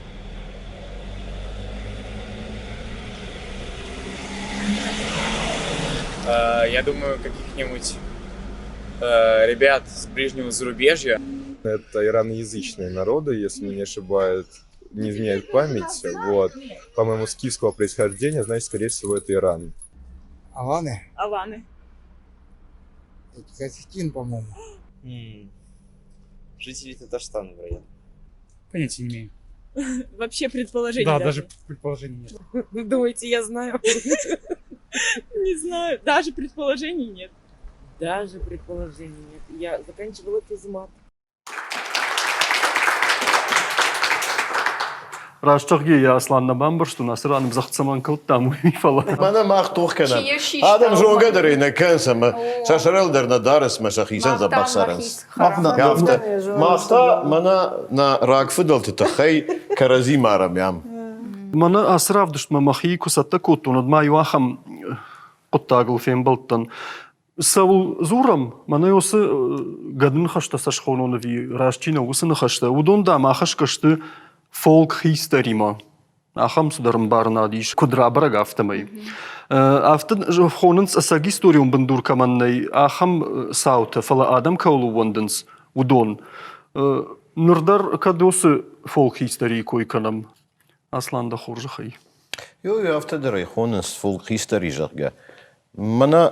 Я думаю, каких-нибудь ребят с ближнего зарубежья. Это ираноязычные народы, если не ошибаюсь, не изменяет память. Вот. По-моему, скифского происхождения, значит, скорее всего, это Иран. Аланы? Аланы. Это осетин, по-моему. Жители Татарстана, вероятно. Понятия не имею. Вообще предположений Да, даже предположений нет. Думаете, я знаю? Не знаю. Даже предположений нет. Даже предположений нет. Я заканчивала физмат. Раст зӕгъгӕйӕ, Аслан нӕ бамбӕрстон, ацы ран ӕмдзӕгъд цӕмӕн кодтам, уый, фӕлӕ. Мӕнӕ мах тох кӕнӕм. Адӕм зонгӕ дӕр ӕй нӕ кӕнынц ӕмӕ сӕ сӕрыл дӕр нӕ дарынц ӕмӕ сӕхицӕн дзӕбӕх цӕрынц. Афтӕ. Мах та мӕнӕ нӕ рагфыдӕлты тыххӕй кӕрӕдзи марӕм ам. Мӕнӕ ацы равдыстмӕ мӕхи куы цӕттӕ кодтон, уӕд ма иу ахӕм хъуыддагыл фембӕлдтӕн. Цӕуыл дзурӕм, мӕнӕ уыцы гӕды ныхӕстӕ сӕ схонон ӕви раст чи нӕу, уыцы ныхӕстӕ, уыдон, дам, ахӕсгӕ сты фолк-хистӕримӕ. Ахӕм цыдӕр ӕмбарынад ис, куыд рабӕрӕг, афтӕмӕй. Афтӕ хонынц, ӕцӕг историон бындур кӕмӕн нӕй, ахӕм цаутӕ, фӕлӕ адӕм кӕуыл ӕууӕндынц, уыдон. Ныр дӕр кӕд уыцы фолк-историйы кой кӕнӕм, Аслан, дӕ хорзӕхӕй. Йо, афтӕ дӕр ӕй хонынц фолк-истори, зӕгъгӕ. Мӕнӕ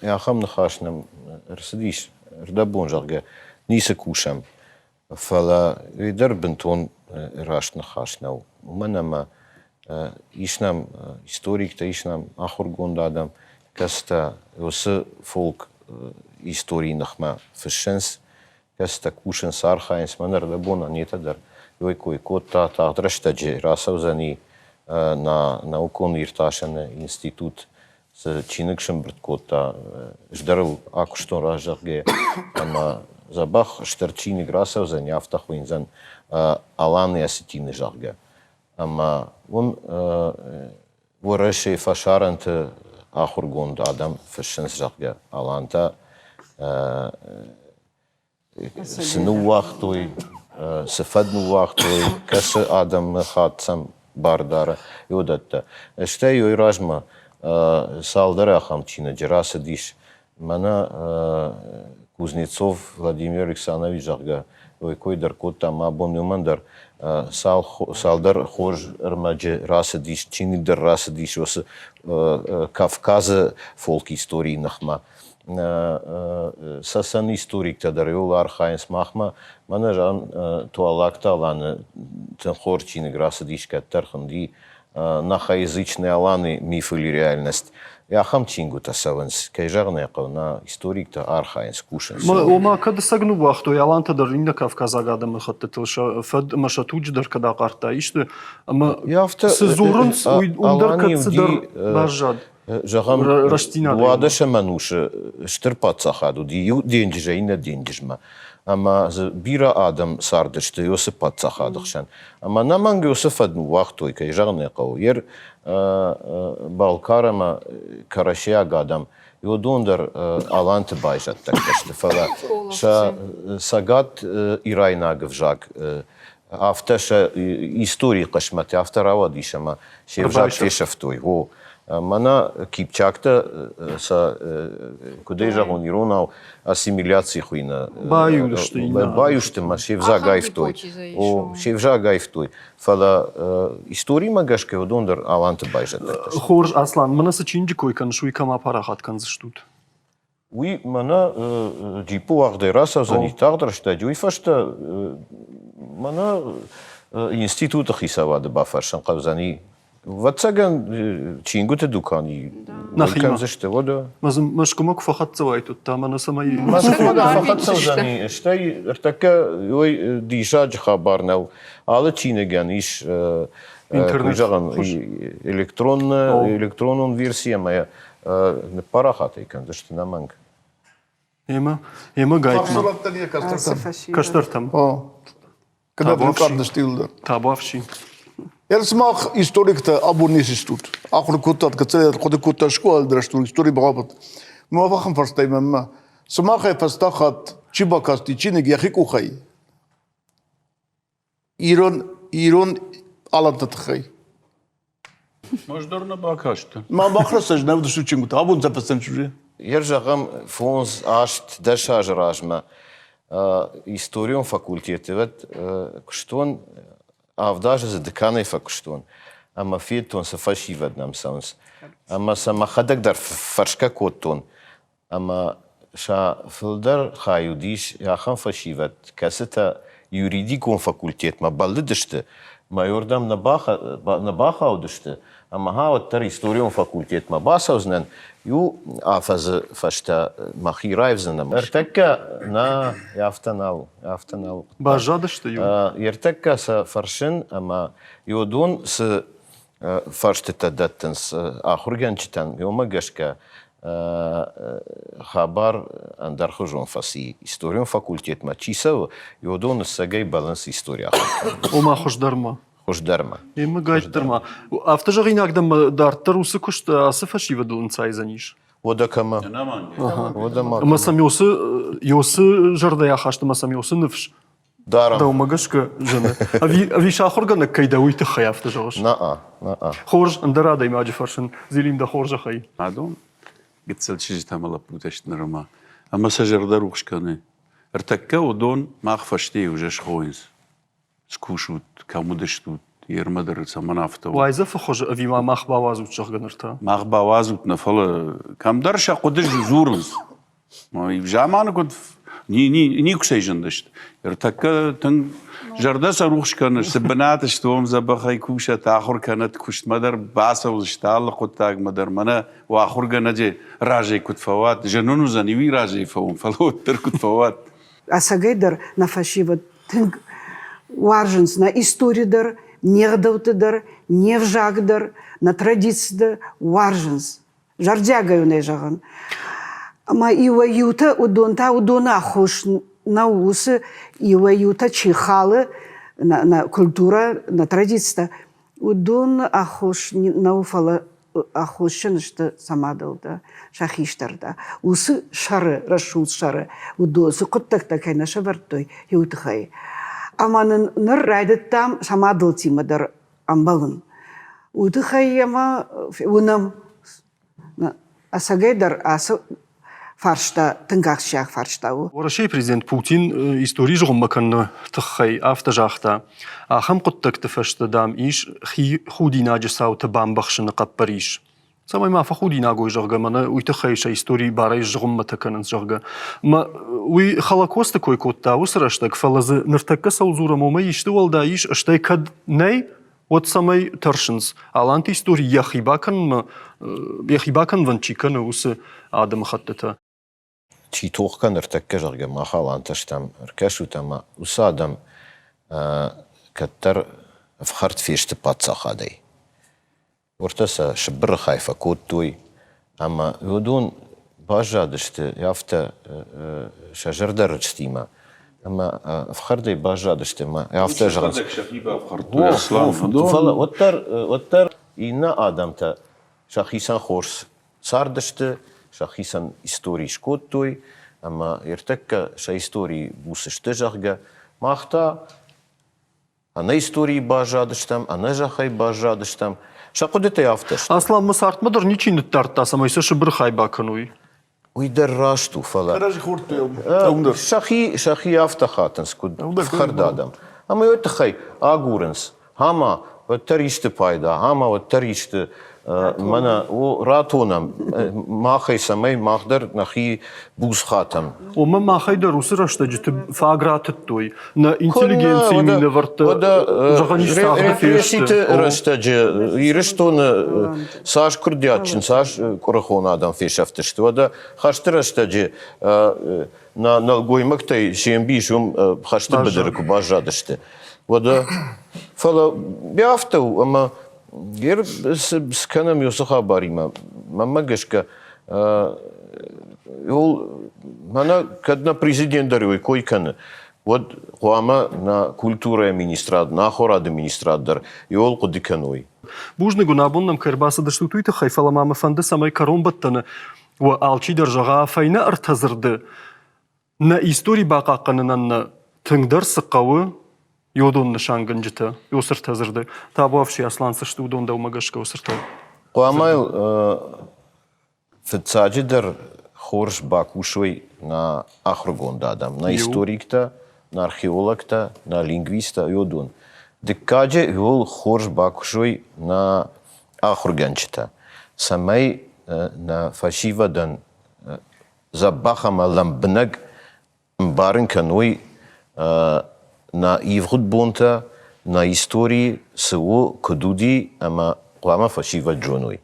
ахӕм ныхас нӕм ӕрцыдис ӕрдӕбон, зӕгъгӕ, ницы кусӕм. Фӕлӕ уый дӕр бынтон раст ныхас нӕу. Уымӕн ӕмӕ ис нӕм историктӕ, ис нӕм ахуыргонд адӕм, кӕцытӕ уыцы фолк историйы ныхмӕ фыссынц, кӕцытӕ кусынц, архайынц. Мӕн ӕрдӕбон Анетӕ дӕр уый кой кодта, тагъд рӕстӕджы рацӕудзӕни нӕ наукон иртасӕны институт цы чиныг сӕмбырд кодта, ӕз дӕр ыл акуыстон разӕгъгӕ, ӕмӕ дзӕбӕх стыр чиныг рацӕудзӕни, афтӕ хуыйндзӕн Аланы осетины, зӕгъгӕ. Ӕмӕ уым Уӕрӕсейы фӕсарӕнты ахуыргонд адӕм фыссынц, зӕгъгӕ, алантӕ цы ныууагътой, цы фӕд ныууагътой, кӕцы адӕмы хатт сӕм бар дары, уыдӕттӕ. Стӕй уый размӕ цалдӕр ахӕм чиныджы рацыдис. Мӕнӕ Кузнецов Владимир Александрович, зӕгъгӕ, уый кой дӕр кодта, мӕ абон уымӕн дӕр цалдӕр хорз ӕрмӕджы рацыдис, чиныг дӕр рацыдис уыцы Кавказы фолк-историйы ныхмӕ. Цӕцӕн историктӕ дӕр иуыл архайынц махмӕ. Мӕнӕ зӕгъын, Туаллагты Аланы тынг хорз чиныг рацыдис кӕддӕр хуынди. Нахоязычные аланы миф или реальность. Ахӕм чингуытӕ цӕуынц, кӕй зӕгъын ӕй хъӕуы, нӕ историктӕ архайынц, кусынц. Ома, кӕд ӕцӕг ныууагътой алантӕ дӕр иннӕ кавказаг адӕмы хӕттытыл сӕ фӕд ӕмӕ сӕ туджы дӕр кӕд ахъардта исты, ӕмӕ цы дзурынц, уый уым дӕр кӕд цыдӕр баззад. Зӕгъӕм, дыууадӕсӕм ӕнусы стыр паддзахад уыди иу денджызӕй иннӕ денджызмӕ. Ӕмӕ дзы бирӕ адӕм цардысты уыцы паддзахады хсӕн. Ӕмӕ ӕнӕмӕнг уыцы фӕд ныууагътой, кӕй зӕгъын ӕй хъӕуы. Ер Балкар ӕмӕ карасейаг адӕм уыдон дӕр аланты байзӕддӕгтӕ сты, фӕлӕ сӕ цӕгат ирайнаг ӕвзаг афтӕ сӕ историйы хъысмӕт афтӕ рауадис ӕмӕ се взаг фесӕфтой. О, мӕнӕ кипчактӕ сӕ куыдӕй зӕгъон иронау ассимиляци хуыйны. Баиу сты. Баиу сты ӕмӕ се взаг аивтой. О, се взаг аивтой. Фӕлӕ историмӕ гӕсгӕ уыдон дӕр аланты байзӕддӕгтӕ сты. Хорз, Аслан, мӕнӕ цы чиныджы кой кӕныс, уый кӕм апарахат кӕндзыстут? Уый мӕнӕ джиппы уагъдӕй рацӕудзӕни тагъд рӕстӕджы. Уый фӕстӕ мӕнӕ институты хицауады бафӕрсын хъӕудзӕни. Ӕвӕццӕгӕн, чингуыты дукани уый кӕндзысты, уӕдӕ. Мӕскуымӕ куы фӕхӕццӕ уайт, уӕд та мӕнӕ цӕмӕй... Мӕскуымӕ дӕр фӕхӕццӕ уыдзӕни, стӕй ӕртӕккӕ уый диссаджы хабар нӕу. Алы чиныгӕн ис интернет зӕгъӕн, электронон верси ӕмӕ ныппарахат ӕй кӕндзысты нӕмӕнг. Эмӕ, эмӕ гайтма. Кӕстӕртӕм. Табуафси. Ер сымах историктӕ абон не систут. Ахуыр кодтат, кӕцӕй хъуыды кодта скъолайы дӕр истори бахъуыд. Мӕ ахӕм фарстӕй мӕнмӕ. Сымахӕй фӕстаг хатт чи бакасти чиныг йӕхи къухӕй? Ирон ирон аланты тыххӕй. Ӕз дӕр нӕ бакастӕн. Ма бахрӕссӕг нӕ уыдысты чингуытӕ, абон сӕ фыссӕн чужие. Ер зӕгъӕм, фондз, аст, дӕс азы размӕ историон факультеты уӕд куыстон, авд азы дзы дыканӕй фӕкуыстон ӕмӕ федтон, цы фӕсивӕд нӕм цӕуынц. Ӕмӕ сӕ мӕхӕдӕг дӕр фӕрсгӕ кодтон, Ӕмӕ сӕ фылдӕр хай уыдис ахӕм фӕсивӕд, кӕцытӕ юридикон факультетмӕ бӕллыдысты, майордӕм нӕ бахаудысты, ӕмӕ ха уӕддӕр историон факультетмӕ бацӕудзынӕн, иу афӕдзы фӕстӕ мӕхи раивдзынӕн. Ӕртӕккӕ нӕ, афтӕ нал, афтӕ нал. Баззадысты иу? Ӕртӕккӕ сӕ фӕрсын ӕмӕ уыдон цы фарстытӕ дӕттынц ахуыргӕнджытӕн, уымӕ гӕсгӕ хабар ӕндӕрхуызон фӕци. Историон факультетмӕ чи цӕуы, уыдон ӕцӕгӕй бӕллынц истори ахуыр кӕнын. Ома хуыздӕрмӕ? Хуыздӕрмӕ. Ӕмӕ гайддӕрмӕ. Афтӕ зӕгъинаг дӕм дарддӕр уыцы куыст ацы фӕсивӕдыл ӕнцайдзӕнис? Уӕдӕ кӕмӕ? Уӕдӕ ма. Ӕмӕ сӕм уыцы зӕрдӕйы ахаст ӕмӕ сӕм уыцы ныфс Дарӕм. Дӕумӕ гӕсгӕ зыны. Ӕви, ӕви сахуыргӕнӕг кӕй дӕ, уый тыххӕй афтӕ зӕгъыс? На-а, на-а. Хорз, ӕндӕр адӕймаджы фӕрсын, Зелим, дӕ хорзӕхӕй. Адон гыццыл чызджытӕ ӕмӕ лӕппутӕ сты нырма, ӕмӕ сӕ зӕрдӕ рухс кӕны. Ӕртӕккӕ уыдон мах фӕстейы уже схойынц. Скусут, кӕм уыдыстут, ермӕ дӕр цӕмӕн афтӕ у. Уайдзӕфы хуызы ӕви ма мах бауадзут, зӕгъгӕ, ныр та? Мах бауадзут нӕ, фӕлӕ кӕмдӕр сӕ хъуыды дзурынц. Заманы куыд никуыцӕй зындысты. Ӕртӕккӕ тынг зӕрдӕ сӕ рухс кӕны, цы бынаты сты, уым дзӕбӕхӕй кусӕт, ахуыр кӕнӕт, куыстмӕ дӕр бацӕудзысты, алы хъуыддагмӕ дӕр. Мӕнӕ уӕ ахуыргӕнӕджы разӕй куыд фӕуат, зын уын уыдзӕн иуи разӕй фӕуын, фӕлӕ уӕддӕр куыд фӕуат. Ӕцӕгӕй дӕр нӕ фӕсивӕд тынг уарзынц нӕ истори дӕр, не гъдӕутты дӕр, не взаг дӕр, нӕ традици дӕр уарзынц. Зӕрдиагӕй уын ӕй зӕгъын. Ӕмӕ иуӕй-иутӕ уыдон та уыдоны аххос нӕу уыцы иуӕй-иутӕ чи халы нӕ, нӕ культурӕ, нӕ традицитӕ, уыдон аххос нӕу, фӕлӕ аххосджын сты сӕ мадӕлтӕ, сӕ хистӕртӕ. Уыцы сӕры, рӕсугъд сӕры, уыдон цы хъуыддӕгтӕ кӕй нӕ сӕвӕрдтой, иу тыххӕй. Ӕмӕ нын ныр райдыдтам сӕ мадӕлтимӕ дӕр ӕмбӕлын. Уый тыххӕй ӕмӕ уынӕм, ӕцӕгӕй дӕр ацы фарста тынг ахсджиаг фарста у. Уӕрӕсейы президент Путин истори зыгъуыммӕ кӕныны тыххӕй афтӕ загъта, ахӕм хъуыддӕгты фӕстӕ, дам, ис хи худинаджы цауты бамбӕхсыны хъӕппӕрис. Цӕмӕй ма фӕхудинаг уой, зӕгъгӕ, мӕнӕ уый тыххӕй сӕ истори барӕй сзыгъуыммӕтӕ кӕнынц, зӕгъгӕ. Мӕ уый Холокосты кой кодта уыцы рӕстӕг, фӕлӕ дзы ныртӕккӕ цӕуыл дзурӕм, уымӕй исты уӕлдай ис, стӕй кӕд нӕй, уӕд цӕмӕй тӕрсынц, аланты истори йӕхи бакӕнынмӕ, йӕхи бакӕнынвӕнд чи кӕны, уыцы адӕмыхӕттытӕ. Чи тох кӕны ӕртӕккӕ, зӕгъгӕ, мах алантӕ стӕм, ӕркӕсут ӕмӕ уыцы адӕм кӕддӕр ӕфхӕрд фесты паддзахадӕй. Уӕртӕ сӕ Сыбыры хай фӕкодтой ӕмӕ уыдон баззадысты афтӕ сӕ зӕрдӕрыстимӕ ӕмӕ ӕфхӕрдӕй баззадысты ӕмӕ афтӕ зӕгъынц. Фӕлӕ уӕддӕр, уӕддӕр иннӕ адӕмтӕ сӕхицӕн хорз цардысты, сӕхицӕн истори скодтой ӕмӕ ӕртӕккӕ сӕ истори буц сты, зӕгъгӕ, мах та ӕнӕ историйы баззадыстӕм, ӕнӕ зӕххӕй баззадыстӕм. Сӕ хъуыдытӕ афтӕ сты. Аслан, мӕ цардмӕ дӕр ничи ныддардта, цӕмӕй сӕ Сыбыры хай бакӕной. Уый дӕр раст у, фӕлӕ сӕхи, сӕхи афтӕ хатынц, куыд ӕфхӕрд адӕм. Ӕмӕ уый тыххӕй агурынц ӕмӕ уӕддӕр исты пайда, ӕмӕ уӕддӕр исты мӕнӕ ратонӕм махӕй, цӕмӕй мах дӕр нӕхи буц хатӕм. Омӕ махӕй дӕр уыцы рӕстӕджыты фаг ратыдтой. Нӕ интеллигенцийы минӕвӕрттӕ зӕгъӕн ис цагъды фесты. рӕстӕджы Ирыстоны цас курдиатджын, цас къуырыхон адӕм фесӕфтысты. Уӕдӕ хӕсты рӕстӕджы нӕ нӕлгоймӕгтӕй се мбис уым хӕсты быдыры куы баззадысты. Уӕдӕ, фӕлӕ афтӕ у, ӕмӕ скӕнӕм уыцы хабаримӕ. Мӕнмӕ гӕсгӕ, мӕнӕ кӕд нӕ президент дӕр уый кой кӕны, уӕд хъуамӕ нӕ культурӕйы министрад, нӕ ахуырады министрад дӕр иуыл хъуыды кӕной. Бузныг уын, абон нӕм кӕй ӕрбацыдыстут, уый тыххӕй, фӕлӕ ма мӕ фӕнды, цӕмӕй кӕронбӕттӕны уӕ алчидӕр зӕгъа фӕйнӕ ӕртӕ дзырды нӕ истори бахъахъхъӕнынӕн нӕ тынгдӕр цы хъӕуы, йодон нысангӕнджытӕ, ёсыртӕ дзырды. Табуафси Аслан цы сты, уыдон дӕумӕ гӕсгӕ ёсыртӕ. Хъуамӕ йыл фыццаджыдӕр хорз бакусой нӕ ахуыргонд адӕм, нӕ историктӕ, нӕ археологтӕ, нӕ лингвисттӕ, уыдон. Дыккаджы иуыл хорз бакусой нӕ ахуыргӕнджытӕ, цӕмӕй нӕ фӕсивӕдӕн дзӕбӕх ӕмӕ лӕмбынӕг ӕмбарын кӕной нӕ ивгъуыд бонтӕ, нӕ истори цы у, куыд уыди ӕмӕ хъуамӕ фӕсивӕд зоной.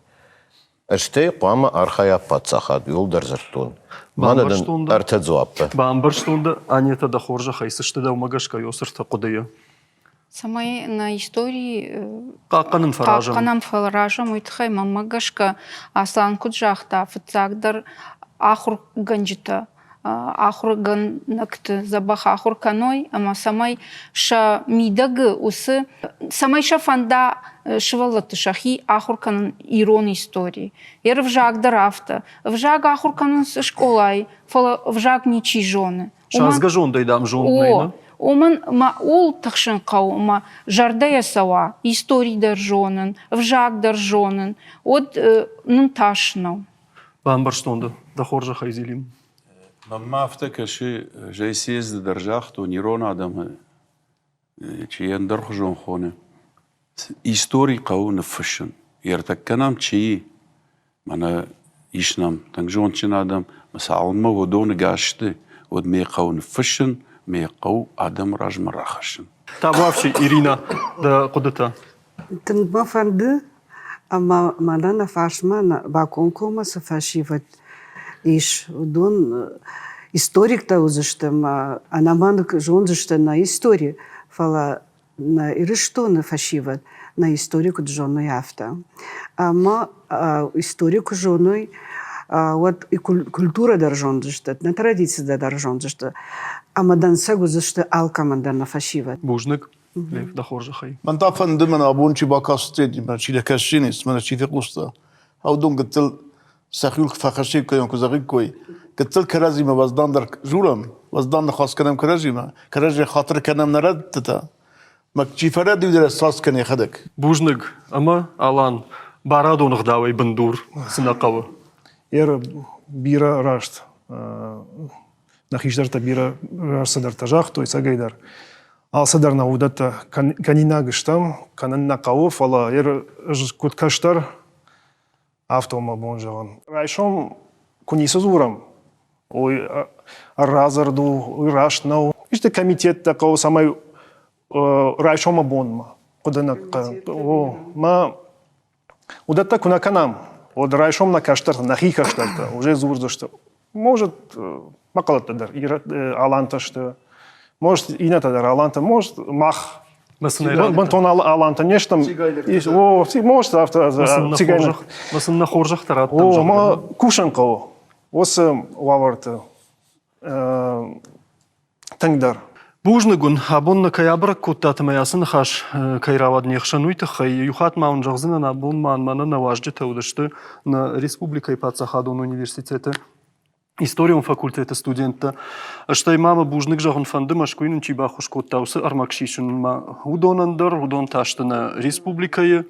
Стӕй хъуамӕ архайа паддзахад, иуылдӕр дзырдтон. Мӕнӕ дын ӕртӕ дзуаппы. Бамбӕрстон дӕ, Анетӕ дӕ хорзӕхӕй, цы сты дӕумӕ гӕсгӕ ёсыртӕ хъуыдыйы? Цӕмӕй нӕ истори хъахъхъӕнын фӕразӕм. Хъахъхъӕнӕм фӕразӕм, уый тыххӕй мӕнмӕ гӕсгӕ Аслан куыд загъта, фыццагдӕр ахуыргӕнджытӕ ахуыргӕнӕгты дзӕбӕх ахуыр кӕной ӕмӕ цӕмӕй сӕ мидӕгы уыцы цӕмӕй сӕ фӕнда сывӕллӕтты сӕхи ахуыр кӕнын ирон истори. Йе взаг дӕр афтӕ. Ӕвзаг ахуыр кӕнынц скъолайы, фӕлӕ ӕвзаг ничи зоны. Садзгӕ зондӕй, дам, зонд нӕй, нӕ? Уымӕн ма ууыл тыхсын хъӕуы, ӕмӕ зӕрдӕйӕ цӕуа, истори дӕр зонын, ӕвзаг дӕр зонын, уӕд нын тас нӕу. Бамбӕрстон дӕ, дӕ хорзӕхӕй, Зелим. Мӕнмӕ афтӕ кӕсы, зӕй съезды дӕр загътон, ирон адӕмы чи ӕндӕрхуызон хоны, истори хъӕуы ныффыссын. Ӕртӕккӕ нӕм чи и, мӕнӕ ис нӕм тынг зондджын адӕм, цалынмӕ уыдоны гас сты, уӕд ме хъӕуы ныффыссын, ме хъӕуы адӕмы размӕ рахӕссын. Табуафси, Ирина, дӕ хъуыдытӕ? Тынг мӕ фӕнды, ӕмӕ мӕнӕ нӕ фарсмӕ бакомкоммӕ цы фӕсивӕд ис, уыдон историктӕ уыдзысты ӕмӕ ӕнӕмӕнг зондзысты нӕ истори, фӕлӕ нӕ Ирыстоны фӕсивӕд нӕ истори куыд зоной, афтӕ. Ӕмӕ истори куы зоной, уӕд и культурӕ дӕр зондзысты, нӕ традицитӕ дӕр зондзысты ӕмӕ дӕнцӕг уыдзысты алкӕмӕн дӕр нӕ фӕсивӕд. Бузныг. Лев, дӕ хорзӕхӕй. Мӕн та фӕнды, мӕн абон чи бакастид, мӕ чи кӕсинис, мӕ чи фехъуста, уыдон гыццыл сӕхиуыл куы фӕхӕссиккой, куы зӕгъиккой, гыццыл кӕрӕдзимӕ уӕздандӕр дзурӕм, уӕздан ныхас кӕнӕм кӕрӕдзимӕ, кӕрӕдзи хатыр кӕнӕм нӕ рӕдтытӕ. Мӕ чи фӕрӕдыд, уый сраст кӕн йӕхӕдӕг. Бузныг ӕмӕ, Алан, барадон ӕгъдауӕй бындур цы нӕ хъӕуы. Ер бирӕ раст нӕ хистӕртӕ бирӕ раст цыдӕртӕ загътой, цӕгӕйдӕр. Алцыдӕр нӕ уыдӕттӕ кӕнинаг стӕм, кӕнын нӕ хъӕуы, фӕлӕ ӕз куыд кӕстӕр, афтӕ мӕ бон зӕгъын. Райсом куы ницы дзурӕм, уый радзырд у, уый раст нӕу. Исты комитеттӕ хъӕуы, цӕмӕй райсомы бонмӕ. Хъуыды нӕ О, ма уыдӕттӕ куы нӕ кӕнӕм, уӕд райсом нӕ кӕстӕртӕ, нӕхи кӕстӕртӕ уже дзурдзысты. Может, мӕхъӕлӕттӕ дӕр алантӕ сты, может, иннӕтӕ дӕр алантӕ, может, мах бынтон алантӕ не стӕм. О, может, афтӕ цигайнаг. Ма сын нӕ хорзӕхтӕ раттӕм. О, ма кусын хъӕуы уыцы уавӕрты тынгдӕр. Бузныг уын, абон нӕ кӕй абӕрӕг кодтат ӕмӕ ацы ныхас кӕй рауад не хсӕн, уый тыххӕй. Иу хатт ма уын зӕгъдзынӕн, абон ма мӕнӕ нӕ уазджытӕ уыдысты нӕ республикӕйы паддзахадон университеты историон факультеты студенттӕ. Стӕй ма мӕ бузныг зӕгъын фӕнды, Мӕскуыйы нын чи баххуыс кодта, уыцы ӕрмӕг сисынмӕ уыдонӕн дӕр. Уыдон та сты нӕ республикӕйы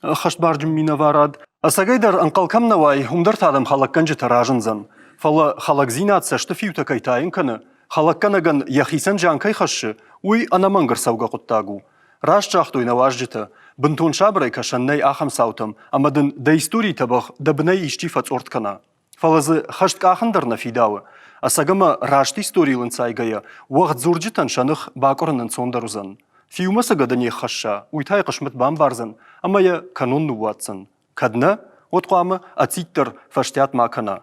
ӕххӕстбарджын минӕварад. Ӕцӕгӕйдӕр ӕнхъӕл кӕм нӕ уай, уым дӕр та дӕм хӕлӕггӕнджытӕ разындзӕн. Фӕлӕ хӕлӕгдзинад цӕсты фиутӕ кӕй тайын кӕны, хӕлӕггӕнӕгӕн йӕхицӕн зиан кӕй хӕссы, уый ӕнӕмӕнг ӕрцӕугӕ хъуыддаг у. Раст загътой нӕ уазджытӕ, бынтон сабырӕй кӕсӕн нӕй ахӕм цаутӕм, ӕмӕ дын дӕ историйы тӕбӕгъ дӕ бынӕй исчи фӕцъорт кӕна. Фӕлӕ дзы хӕст къахын дӕр нӕ фидауы. Ӕцӕг ӕмӕ раст историйыл ӕнцайгӕйӕ, уӕгъддзурджытӕн сӕ ных бакъуырын ӕнцондӕр уыдзӕн. Фиумӕ цы гӕды не ххӕсса, уый та йӕ хъысмӕт бамбардзӕн ӕмӕ йӕ кӕнон ныууадздзӕн. Кӕд нӕ, уӕд хъуамӕ ӕциддӕр фӕстиат ма кӕна.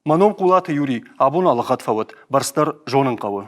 Мӕ ном Хъулаты Юрий, абон алыгъӕд фӕуӕд, бӕрц дӕр зонын хъӕуы.